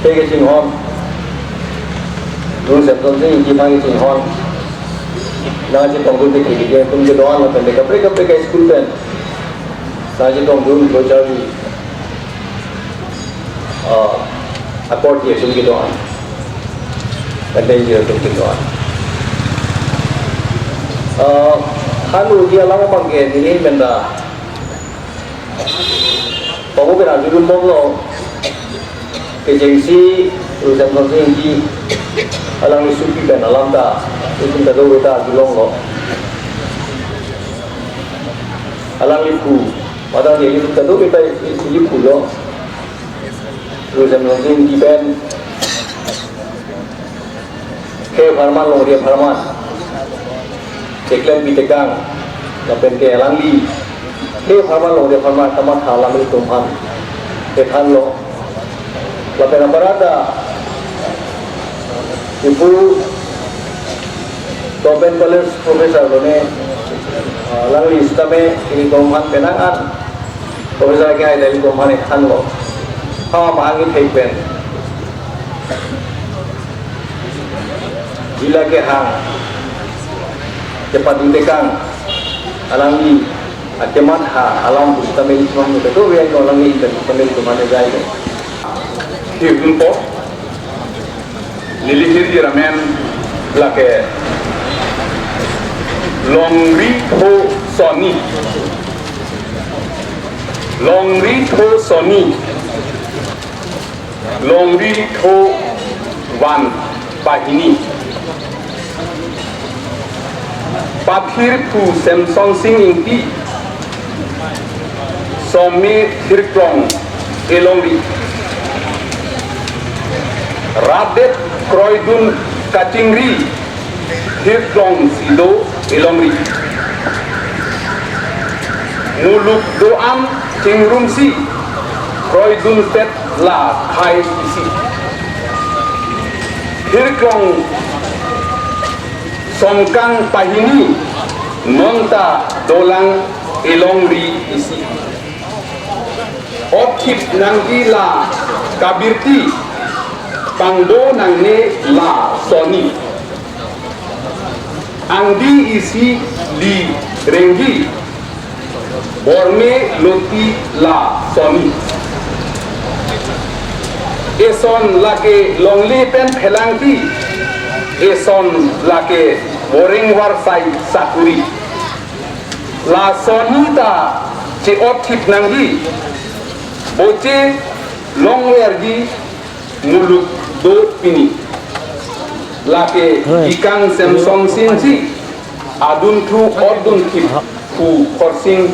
Ke kachinghon. Dun Samson Sing Ingti aphan kachinghon. Nangsi tongdun ke thik ke kum kedoan lapen ke kaprek kaprek ke school pen. Nangsi tongdun ko charli. Ah, accord ye kum kedoan. Kan dei ye kum kedoan. Ah, hanu dia lama bangke ini menda. Pamu kena judul bomlo. Kejengsi urusan konsensi alangli supi pen alam ta, urusan ta do ta julong lo. Alangli pu, padahal dia itu ta do kita isi pu lo. Urusan konsensi pen ke pharman longri pharman. Keklem pi tekang. Lapen ke alangli. Ke pharman longri pharman kamatha alam atum aphan. Kethan lo. Lapen aparata. Ipu Government College Professor lo ne. Alangli sitame ilitum aphan penang an. Professor ke hai dali ko mane than lo. Ha mahangi thek pen. Jila ke hang. Cepat di tekang. Alangli. Akemat ha. Alam bu sitame ismam ni kedo yang alangli. Sitame itu mana jai. Hivun po. Neli hirjir amen lake Longri Tho Soni. Longri Tho Soni. Longri Tho Van Pahini. Pathir pu Semson Sing Ingti, Some Thirklong Elongri. Radet kroidun kachingri, Thirklong si do Elongri. Muluk do-an chingrumsi, kroidunpet la khei isi. Thirklong Songkang Pahini, nonta dolang Elongri isi. Othip nangji la kabirti, pangdo nangne la soni. Angdi isi li rengji, borme loti la soni. Eson lake longle pen phelangti, eson lake boreng warsai sakuri. La soni ta che-othip nangji, boche longverji muluk do pini. Lake Hoi. Ikang Semson Sing si, adunthu odunthip pu Khorsing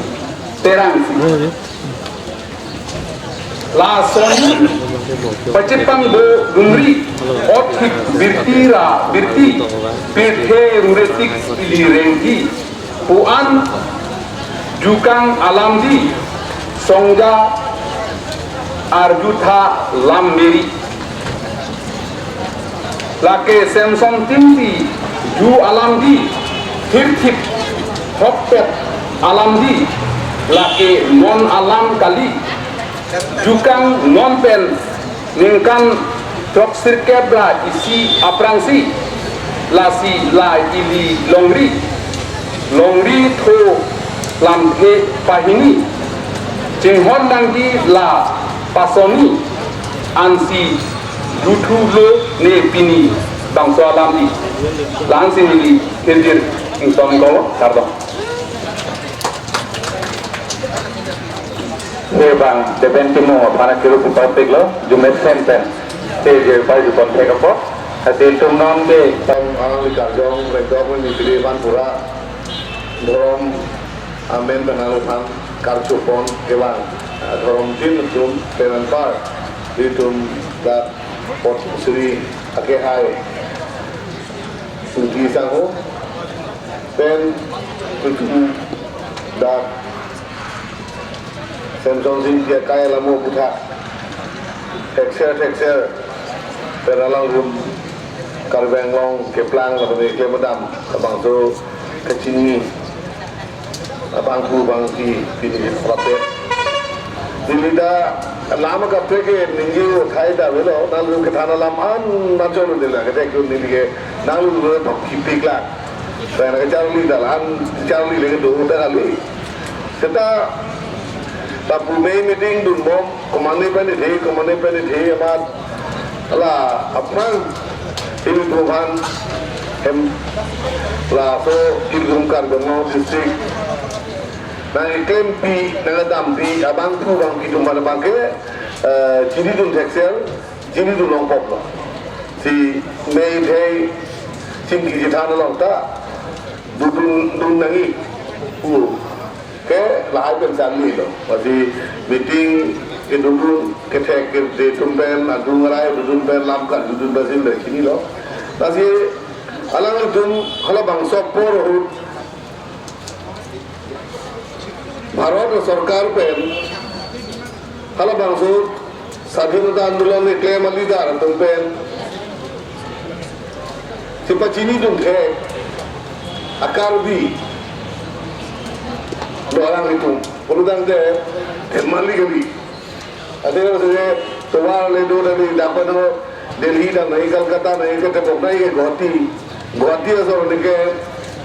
Terang si. Hoi. La soni pachepangdo dunri, othip birti ra birti, pirthe ruretik ili rengji, pu-an jukang alamdi, songja arjutha lam meri. Lake Semson Timti ju alamdi, hirthip hokpet alamdi, lake non alam kali, jukang non pen ningkan throksirkep ra isi aphrangsi, lasi la ili longri, Longri Tho Lamthe Pahini, chinghon nangji la Pasoni ansi juthu lo ne pini bangso alam di. La-ansi neli hirjir ington ko, kardom. He bang, Deben Timung aphan akiru pipapik lo, jumet sen pen. Te je pai ju kon thek apot. Hadi tum non ke. Bang, ang li karjong, rengdok ni pidi ban pura. Dhorom amen pen ang aphan karchupon kevang. Ah, dhorom tin tum pen anpar. Itum dak pot sri ake hai. Sugi sangho. Pen itum dak Semsonsing Ingti akai alamo aputhak thekser thekser pen alanglitum Karbi Anglong keplang lapen keklem adam labangso kachini abangphu abangpi pini prapet. Neli ta alam kaprek ke ningje thai ta avelo, nangli kethan alam an nachon neli la ketek neli ke nangli lo thok kipik la. Pen kacharli ta la-an charli le kedo ta kali. Seta lapu mei meeting dunbom, komane pen ithe, komane pen ithe amat. Hala aphrang ilitum aphan hem laso ilitum Karbi Anglong district nangkeklempi, nangkedampi abangphu abangpi atum aphan abang ke, eh, chinidun thekser, chinidun longpop lo. Si mei thei chingki chethan along ta dodun dun nangji pu ke lahai pen charlilo. Lasi meeting kedodun kethek kede atum pen, adung arai dodun pen, lam kardodun pen si le chinilo. Lasi alanglitum halabangso apor ahut Bharat sorkar pen halabangso Swadhinota Andolon keklem aleader atum pen si pachinidun thek a-Karbi do alanglitum. Pulotangte themali kali. Ante se tovar le do tadi dapat ho Delhi dam nangji, Kolkata nangji, ketebok nangji ke Guwahati. Guwahati asor neke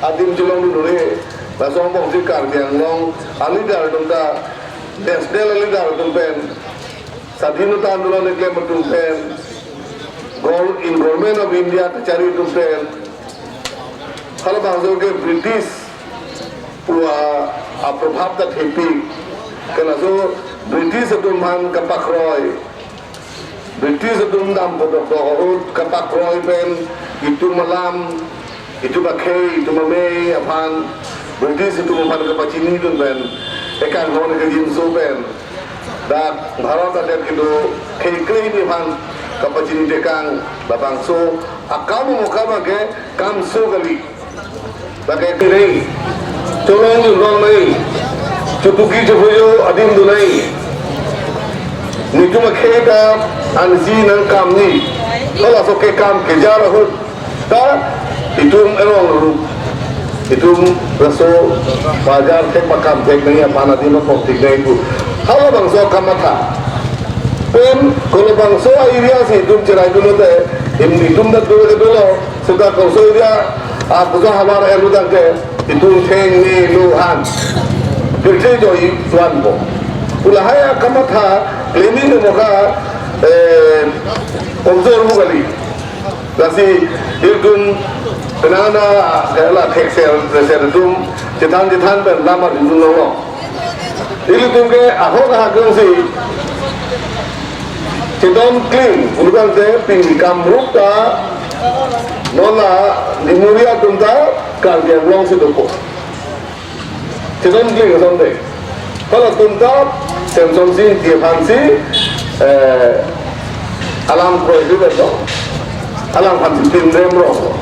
adim chelongdun ore. Laso angbong si Karbi Anglong aleader atum ta, national aleader atum pen, Swadhinota Andolon keklem atum pen, gov-, in Government of India kachari atum pen, halabangso ke British pu a, aprabhab ta thepik. Ke laso British atum aphan kapakroi, British atum dam podok dok ahut kapakroi pen itum alam, itum akhei, itum amei aphan British atum aphan kapachinidun pen, ekanghon kejinso pen dak Bharat adet kedo khei krehini aphan kapachini tekang, labangso akam mo akam ke kamso kali. Lake kiri, cholong jun rong nai, chutuki chupuyo adim dun nai. Nitum akhei ta ansi nangkam ni. Halaso kekam kejar ahut ta itum erong ru. Itum laso bajar thek pakam thek nai, aphan adim apok thek nai pu. Halabangso kamatha. Pen kolobangso a-area si itum cherai dun lote, im itum ta do ke dolo. Seta koso area, ah, koso havar elu tangte, itum theng ne lo han. Pirthe joi suan po. Pu lahai akamatha, klem ne mo ka, eh, komjor pu kali. Lasi, itum, penang na, kala thekser, thekser itum, chethan chethan pen lamar itum lo. Ilitum ke ahok ahak jongsi chedon kling, ulukang te pini kamrup ta, non la Dimori atum ta Karbi Anglong si dopo. Chedon kling asonte. Halatum ta Semsonsing Ingti aphansi, eh, alam kroi dun beto. Alam aphansi pinrem rong.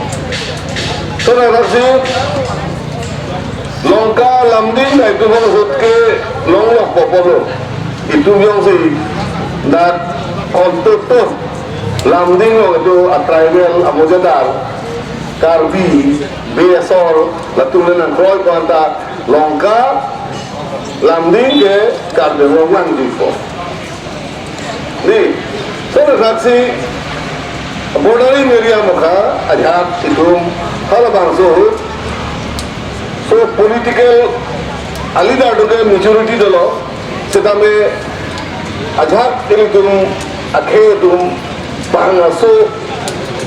Sona raksi Lanka Lumding ta itum ahut ke longlok popo lo. Itum jongsi dak ontoto Lumding along itum a-tribal amojadar Karbi, Bey asor, latum le nangkroi ko-an ta Lanka Lumding ke Karbi Anglong vangji po. Ni, sona raksi bordering area mo ka, ajat itum halabangso ahut. So political a-leader atum ke maturity dolo, setame Ajahak ilitum akhei atum bang aso,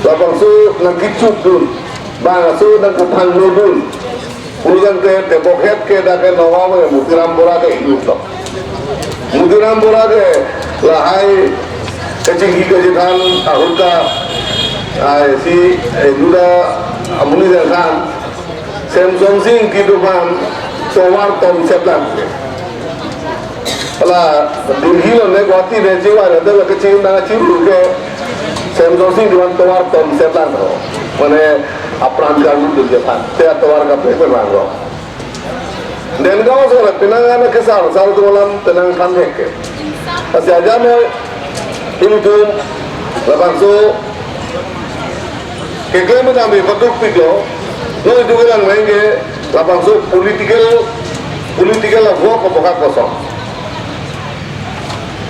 labangso nangkechukdun, bang aso nangkephangnodun. Pulotangte tebokhet ke dak ke Nagaon ke Motiram Bora ke inut lo. Motiram Bora ke lahai kachingki kachethan ahut ta, ai si, eh, duda amonit than Semsonsing Ingti atum aphan tovar tomseplang. Hala Delhi lo ne Guwahati ne chingvai lo, dak kaching nangchiru ke Semsonsing Ingti aphan tovar tomseplang lo. Mane apran karlu dun aphan. Te tovar kaprek pen vanglo. Dengaon aso la penang ana kesar, sar atum alam penang than hek ke. Lasi ajahak ilitum labangso keklem dam bi paduk pido, non itum kelang leng ke labangso political, political a work of boka kosong.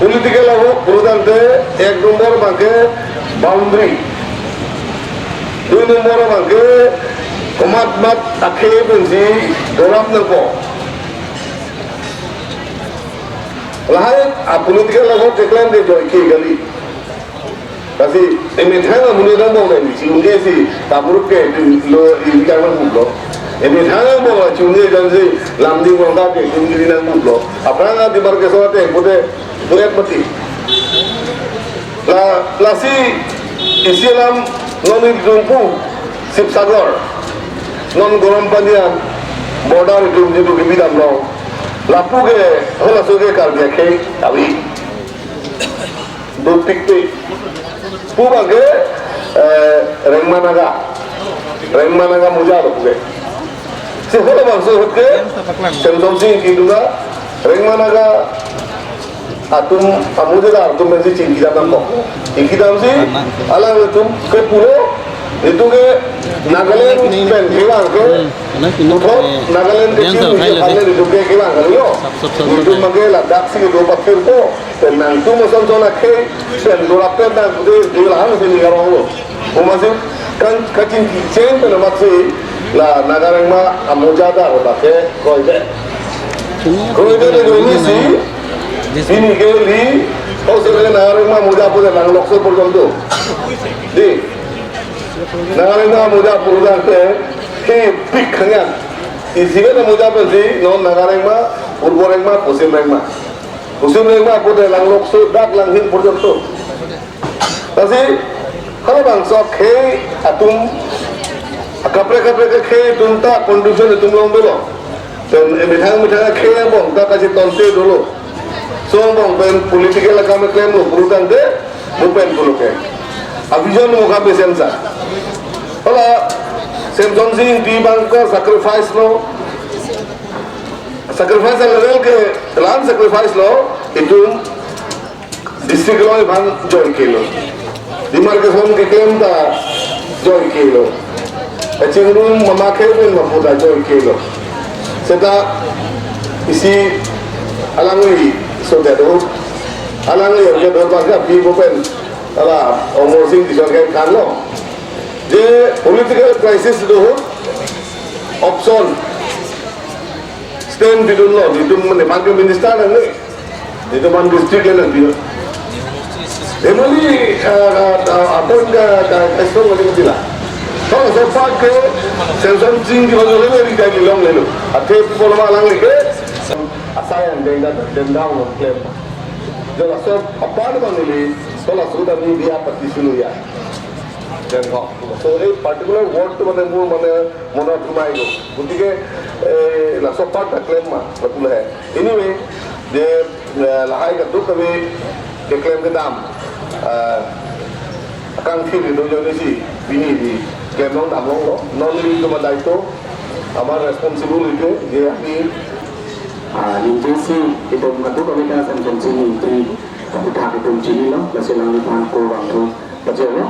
Political a work pulotangte ek nombor abang ke boundary. Dui nombor abang ke komat mat akhei pensi dorap nangpo. Lahai a political a work keklem ke joike kali. Lasi emethang amonit angbong neli chingki si, ta apor ke lo ili kang nangkuplo. Emethang angbong la chingki dan si Lumding Rongkha ke chingki nangkuplo. Aphrang a demarcation ate pute duet mati. La, lasi isi alam non ilitum pu Sibsagar, non Garampani an border itum jitu kebi damlo. Lapu ke halaso ke Karbi akhei ave. Dopikpik. Pu abang ke, eh, Rengma Naga. Rengma Naga Muja lo pu ke. Si halabangso ahut ke, Semsonsing Ingti atum ta, Rengma Naga atum, amujadar atum pensi chingki dam nangkok. Chingki damsi, alanglitum ke pulo, itum ke Nagaland pen kevang ke, puthot Nagaland ke chingki aphan le itum ke kevang kali yo. Itum abang ke ladak si itum pathirpo. Pen nangtum ason son akhei, pen dorap pen nang pute, dui lahan sini karong lo. Amatsi kan kachingki cheng pen amatsi la Naga Rengma amujadar abang ke kroidet. Kroidet le ini si, ini ke li, oh, sore Naga Rengma Muja pute Langlokso porjonto. Di, Naga Rengma Muja pute ke, ke pik khangyan. Isi ke Muja pensi, non Naga Rengma, Purbo Rengma, Posim Rengma. Posim Rengma pute Langlokso dak Langhin porjonto. Lasi, halabangso akhei atum, akaprek kaprek akhei atum ta condition itum along dolo. Pen emethang methang akhei angbong ta kachetonte dolo. Laso angbong pen political akam klemlo pulotangte, mo pen pulo ke. A vision mo kami sensa. Hala, Semsonsing Ingti abang ke sacrifice lo. Sacrifice a level ke, lan sacrifice lo, itum district along iphan joike lo. Demarcation keklem ta joike lo. Kachingrum mama ke pen mapu ta joike lo. Seta isi alangli so that ho. Alangli ke dor bangka pi bo pen. Hala Amarsing Tisso ke thanlo. Je political crisis do ho. Option. Stand bidun lo, itum mane bangke minister nang ne. Itum man district le nang bidun. Emali, ah, ah, ah, apon ka, ka, ka store wali mati la. Laso apart ke, Semsonsing Ingti bang le ri dai long le lo. Athe people ma lang le ke. Asai an deng da, deng da lo klem. Jala laso apart bang le, laso sudah ni dia pati sulu ya. Deng ho. So, ei particular word to mane mo mane monot humai do. Gotike, eh, laso apart ta klem ma, lapu lahai. Anyway, je, eh, lahai kadokave keklem kedam, eh, akangthir do jone si, pini di klem long dam longlo. Non ilitum adai to, amar responsibility, je ami, ah, ningje si, itum kadokave ta Semsonsing Ingti, aphuthak itum chinilo, lasi alangliphan kurvangthu pajirlo.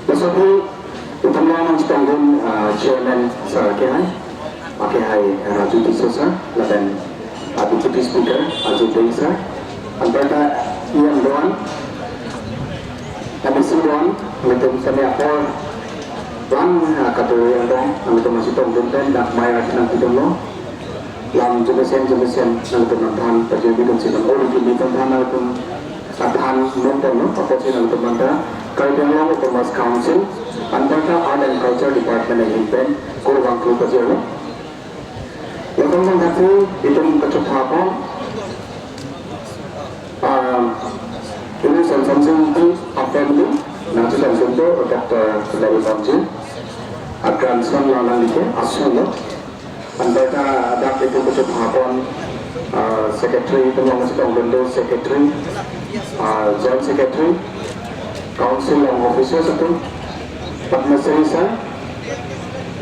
Laso aphi itum along nangchetongdun, ah, chairman sir akehai, akehai Raju Tisso sir, lapen, ah, deputy speaker Ajit Dey sir, anparta E M do-an, M A C do-an, nangtum semi apor lang, ah, kadokave along nangtum nangchetongdun pen dak mai arti nangpidunlo. Lam jumesen jumesen nangtum aphan pajirpi dunsi non, ori kimi aphan nangtum aphan nonton non, apotsi nangtum aphanta Karbi Anglong Autonomous Council anparta Art and Culture Department ahin pen kurvangthu pajirlo. Lapen nangkatsi itum kachethapon, ah, itum Semsonsing Ingti a family, nangchetongdun do Doctor Larry Bamji, a grandson lo, nangli ke asu lo. Anparta dak itum kachethapon, ah, secretary itum along chetongdun do, secretary, ah, joint secretary, council along officers atum, Padmasri sir,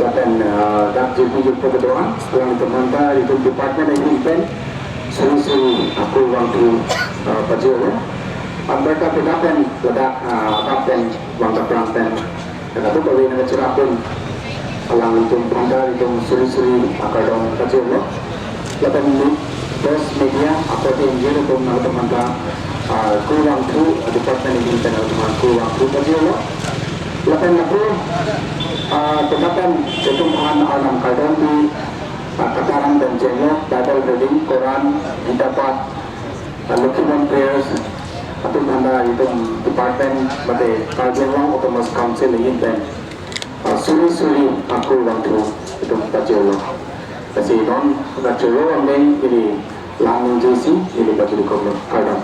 lapen, ah, dak jirpi jirpo kedo-an, alangtum aphanta itum department ahin pen suri suri akurvangthu, ah, pajirlo. Anparta pita pen ladak, ah, dak pen vang kaprang pen kadokave nangcherapdun alangtum aphanta itum suri suri akardom pajirlo. Lapen mi-, press media, apot ingjir atum nangtum aphanta, ah, kurvangthu, ah, department ahin pen nangtum aphan kurvangthu pajirlo. Lapen lapu, ah, pita pen itum aphan Arnam kardom pi, ah, kataram pen chenglo, Bible reading, Quran, Gita Path, ah, Lokhiman prayers, atum aphanta itum department mate Karbi Anglong Autonomous Council ahin pen, ah, suri suri akurvangthu itum pajirlo. Lasi non kachoro ameng ili lang nungjisi ili pajirkoklo. Kardom.